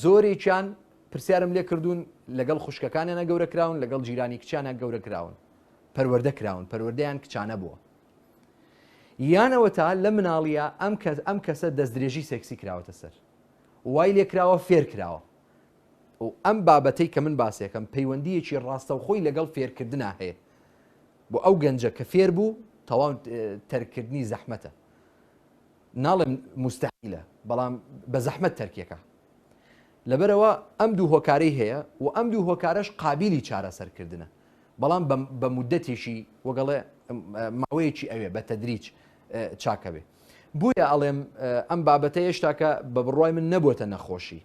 زۆرێکیان پرسیارم لێ کردوون لەگەڵ خوشکەکانیانە گەورە کراون لەگەڵ جیرانی کچیانە گەورە کراون پەروەردە کراون پەروەردەیان کچانە بووە یانەوە تا لە مناڵیە ئەم کەس ئەم کەسە دەستدرێژی سێکسی کراوەتە سەر وای لێکراوە فێر کراوە و ئەم بابەتەی کە من باسێکم پەیوەندیەکی ڕاستەوخۆی لەگەڵ فێرکردنا هەیە بۆ ئەو گەنجە کە فێر بوو تەواو تەرککردنی زەحمەتە ناڵێم مستحیلە بەڵام بە زەحمەت تەرکێکە. لەبەرئەوە ئەم دوو هۆکارەی هەیە و ئەم دوو هۆکارەش قابیلی چارەسەرکردنە بەڵام بە مودەتێکی وەگەڵێ ماوەیەکی ئەوێ بە تەدریج چاکەبێ. بۆیە ئەڵێم ئەم بابەتە هێشتاکە بە بڕوای من نەبووەتە نەخۆشی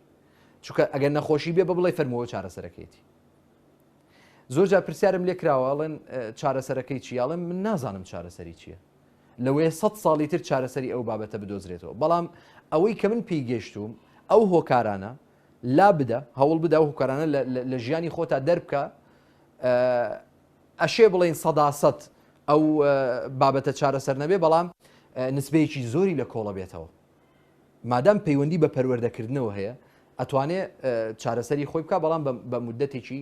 چونکە ئەگەر نەخۆشی بێ بە بڵێ فەرمووە چارەسەرەکەیتی. زۆر جار پرسیارم لێ کراوە ئەڵێن چارەسەرەکەی چی ئەڵێم من نازانم چارەسەری چییە لەوەیە سە ساڵی تر چارەسەری ئەو بابەتە بدۆزرێتەوە بەڵام ئەوەی کە من پێی گەشتوم ئەو هۆکارانە لا بدە هەوڵ بدە ئەو هۆکارانە لە ژیانی خۆتا دەربکە ئەشێ بڵین سەداسەد ئەو بابەتە چارەسەر نەبێ بەڵام نسبەیەکی زۆری لە کۆڵە بێتەوە مادام پەیوەندی بە پەروەردەکردنەوە هەیە ئەتوانێ چارەسەری خۆی بکا بەڵام بە مودەتێکی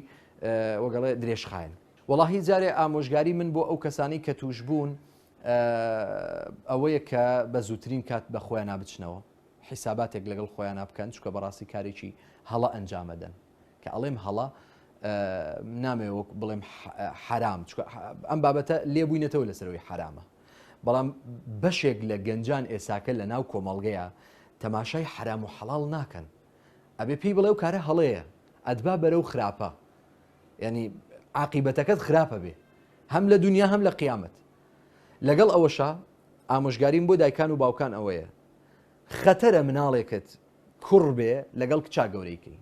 وەگەڵێ درێژخایەن. وەڵاهی جارێ ئامۆژگاری من بۆ ئەو کەسانەی کە تووشبوون ئەوەیە کە بە زووترین کات بە خۆیانا بچنەوە حیساباتێک لەگەڵ خۆیانا بکەن چونکە بەڕاستی کارێکی هەڵە ئەنجامەدەن کە ئەڵێم هەڵە نامەوێ وەک بڵێم حەرام چونکە ئەم بابەتە لێبووینەتەوە لەسەرەوەی حەرامە بەڵام بەشێک لە گەنجان ئێساکە لە ناو کۆمەڵگەیا تەماشای حەرام و حەڵاڵ ناکەن ئەبێ پێی بڵێ ئەو کارە هەڵەیە ئەتبا بەرەو خراپە یعنی عاقیبەتەکەت خراپە بێ هەم لە دنیا هەم لە قیامەت لەگەڵ ئەوەشا ئامۆژگاریم بۆ دایکان و باوکان ئەوەیە خەتەرە مناڵێکت کوڕ بێ لەگەڵ کچا گەورەیکەی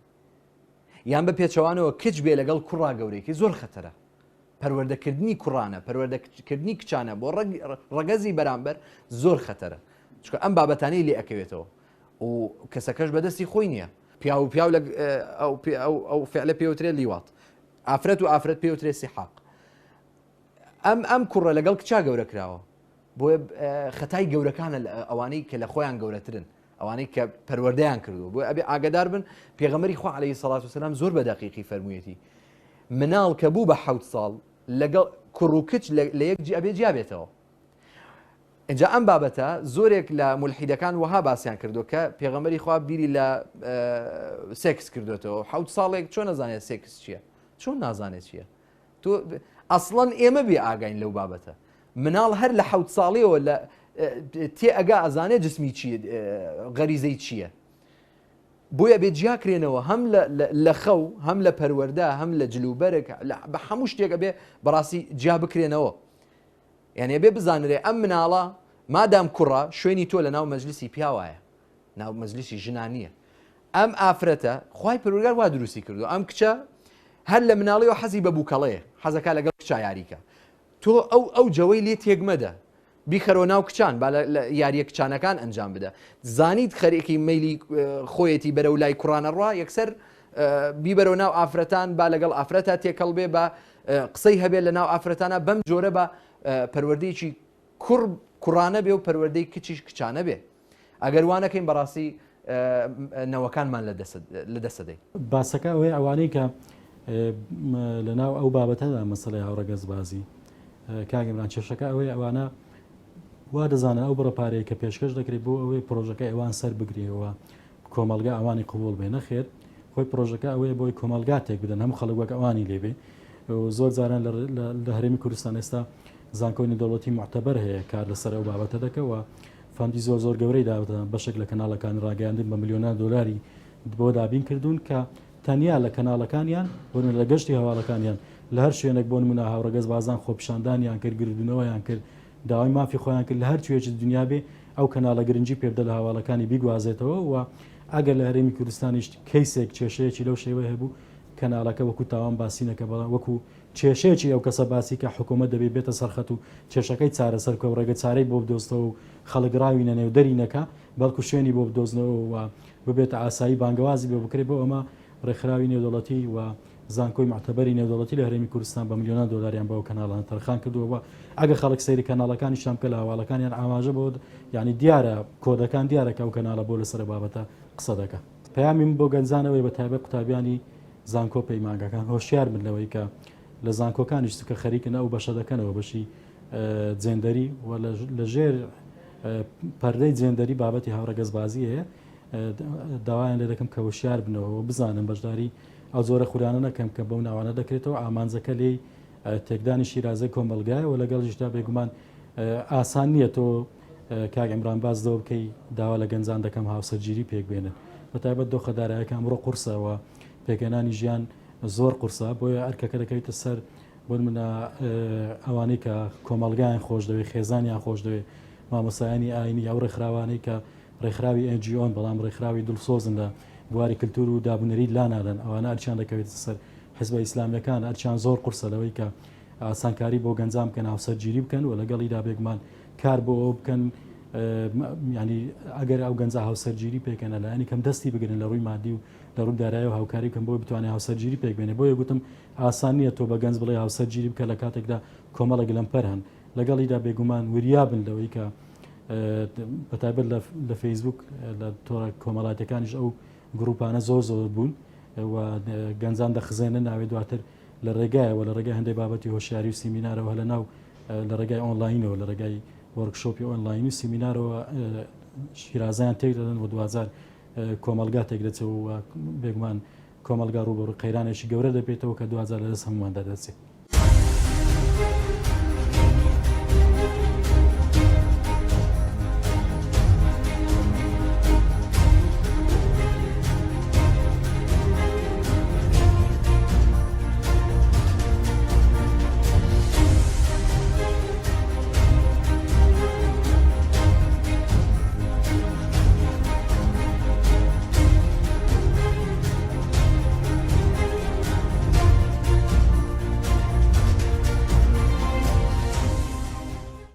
یان بە پێچەوانەوە کچ بێ لەگەڵ کوڕا گەورەیکەی زۆر خەتەرە پەروەردەکردنی کوڕانە، پەروەردەکردنی کچانە بۆ ڕەگەزی بەرامبەر زۆر خەتەرە، چونکە ئەم بابەتانەی لێ ئەکەوێتەوە و کەسەکەش بەدەستی خۆی نییە. پیاو و پیاو لە ئەو فعلە پێوترێ لیواط، ئافرەت و ئافرەت پێوترێ سیحاق. ئەم ئەم کوڕە لەگەڵ کچا گەورە کراوە، بۆیە خەتای گەورەکانە ئەوانەی کە لە خۆیان گەورەترن. ئەوانەی کە پەروەردەیان کردووە بۆیە ئەبێ ئاگادار بن پێغەمبەری خوا عەلەیهی سەڵات وسەلام زۆر بە دەقیقی فەرموویەتی مناڵ کە بوو بە حەوت ساڵ لەگەڵ کوڕ و کچ لە یەک ئەبێ جیا بێتەوە اینجا ئەم بابەتە زۆرێک لە مولحیدەکان وەها باسییان کردو کە پێغەمبەری خوا بیری لە سێکس کردوێتەوە حەوت ساڵێک چۆن نەزانێت سێکس چییە چۆن نازانێت چییە تۆ ئەسڵەن ئێمە بێ ئاگاین لەو بابەتە مناڵ هەر لە حەوت ساڵیەوە لە تێ ئەگا ئەزانێ جسمی چی غەریزەی چییە بۆیە بێ جیاکرێنەوە هەم لە خەو هەم لە پەروەەردە هەم لە جلوبەرگ بە هەموو شتێک ئەبێ بەڕاستی جیا بکرێنەوە یعنی بێ بزانرێ ئەم مناڵە مادام کوڕە شوێنی تۆ لە ناو مەجلیسی پیاوایە ناو مەجلیسی ژنان نییە ئەم ئافرەتە خوای پەروەردگار وا دروستی کردو ئەم کچە هەر لە مناڵیەوە حەزی بە بووکەڵەیە حەزەکا لەگەڵ کچا یاریکە تۆ ئەو ئەو جەوەی لێ تێک مەدە بیخەرەوە ناو کچان با لە یاریە کچانەکان ئەنجام بدە زانیت خەرێکی مەیلی خۆیەتی بەرەو لای کوڕانە ڕوا یەکسەر بیبەرەوە ناو ئافرەتان با لەگەڵ ئافرەتە تێکەڵ بێ بە قسەی هەبێت لە ناو ئافرەتانە بەم جۆرە بە پەروەردەیەکی کوڕ کوڕانە بێ و پەروەردەی کچیش کچانە بێ ئەگەر وا نەکەین بەڕاستی نەوەکانمان لە دەست دەدەین. باسەکە ئەوەیە ئەوانەی کە لەناو ئەو بابەتەدا مەسەلەی هاوڕەگەزبازی کاک عیمران کێشەکە ئەوەیە ئەوانە وا دەزانن ئەو بڕە پارەیە کە پێشکەش دەکرێت بۆ ئەوەی پرۆژەکە ئەوان سەر بگرێەوە کۆمەڵگا ئەوانی قبوڵ بێ نەخێر خۆی پرۆژەکە ئەوەیە بۆی کۆمەڵگا تێک بدەن هەموو خەڵک وەک ئەوانی لێبێ زۆر جاران لە هەرێمی کوردستان ئێستا زانکۆی نێودەوڵەتی موعتەبەر هەیە کار لەسەر ئەو بابەتە دەکە و fund ی زۆر زۆر گەورەی داوەتە بەشێک لە کەناڵەکانی ڕاگەیاندن بە ملیۆنان دۆلاری بۆ دابین کردوون کە تەنیا لە کەناڵەکانیان بۆ نمونە لە گەشتی هەواڵەکانیان لە هەر شوێنێک بۆ نمونە هاوڕەگەزبازان خۆپیشاندانیان کرد گردبوونەوەیان کرد داوای مافی خۆیان کرد لە هەر کوێیەکی دنیا بێ ئەو کەناڵە گرنگی پێبدە لە هەواڵەکانی بیگوازێتەوە و ئەگەر لە هەرێمی کوردستانیش کەیسێک کێشەیەکی لەو شێوەیە هەبوو کەناڵەکە وەکو تاوان باسی نەکە بەڵام وەکو کێشەیەکی ئەو کەسە باسی کە حکوومەت دەبێ بێتە سەر خەت و کێشەکەی چارەسەر بکا و ڕێگە چارەی بۆ بدۆزتەوە و خەڵک ڕاوی نەنێ و دەری نەکا بەڵکو شوێنی بۆ بدۆزنەوە و ببێتە ئاسایی بانگەوازی بۆ بکرێ بۆ ئەمە ڕێکخراوی نێودەوڵەتی و زانکۆی موعتەبەری نێودەوڵەتی لە هەرێمی کوردستان بە ملیۆنان دۆلاریان بەو کەناڵانە تەرخان کردووە و ئەگە خەڵک سەیری کەناڵەکانیشیان بکە لە هەواڵەکانیان ئاماژە بۆ یانی دیارە کۆدەکان دیارە کە ئەو کەناڵە بۆ لەسەر بابەتە قسە دەکا. پەیامی من بۆ گەنجان ئەوەیە بە تایبەت قوتابیانی زانکۆ پەیمانگاکان هۆشیار بن لەوەی کە لە زانکۆکانیش چونکە خەریکن ئەو بەشە دەکەنەوە بەشی جێندەری و لە ژێر پەردەی جێندەری بابەتی هاوڕەگەزبازی هەیە داوایان لێ دەکەم کە هۆشیار بنەوە و بزانن بەشداری ئەو جۆرە خورانە نەکەم کە بەو ناوانە دەکرێتەوە ئامانجەکە لێی تێکدانی شیرازەی کۆمەڵگایە و لەگەڵیشدا بێگومان ئاسان نییە تۆ کاک عیمران باس لەوە بکەی داوا لە گەنجان دەکەم هاوسەرگیری پێک بێنن. بە تایبەت دۆخە دارایەکە ئەمڕۆ قورسە و پێکهێنانی ژیان زۆر قورسە بۆیە ئەرکەکە دەکەویتە سەر بۆ نمونە ئەوانەی کە کۆمەڵگایان خۆش دەوێت خێزانیان خۆش دەوێت مامۆسایانی ئاینی ئەو ڕێکخراوانەی کە ڕێکخراوی NGO ن بەڵام ڕێکخراوی دڵسۆزن لە بواری کللتور و دابونەریت لا نادەن ئەوانە ئەرچیان دەکەوێت سەر حزبە ئیسلامیەکان ئەرچیان زۆر قورسە لەوەی کە ئاسانکاری بۆ گەنجان بکەن هاوسەرگیری بکەن و لەگەڵیدا بێگومان کار بۆ ئەوە بکەن ینی ئەگەر ئەو گەنجە هاوسەرگیری پێکەنە لایەنی کەم دەستی بگرن لە ڕووی مادی و لە ڕووی دارایی و هاوکاری بکەن بۆی بتوانێت هاوسەرگیری پێک بێنێ بۆیە گوتم ئاسان نییە تۆ بە گەنج بڵێ هاوسەرگیری بکە لە کاتێکدا کۆمەڵێک لەمپەر هەن لەگەڵیدا بێگومان وریابن لەوەی کە بەتایبەت لە فەیسبوک لە تۆڕە کۆمەڵاتەکانیش ئەو گروپانە زۆر زۆر بوون و گەنجان دەخزێنە ناوێ دواتر لە ڕێگایەوە لە ڕێگای هەندێک بابەتی هۆشیاری و سیمینارەوە لە ناو لە ڕێگای ئۆنلاینەوە لە ڕێگای وۆرکشۆپی ئۆنلاین و سیمینارەوە شیرازیان تێک دەدەن و دوجار کۆمەلگا تێک دەچێت و بێگومان کۆمەلگا ڕووبەڕووی قەیرانێکی گەورە دەبێتەوە کە دوجار لە دەست هەمووان دەردەچێت.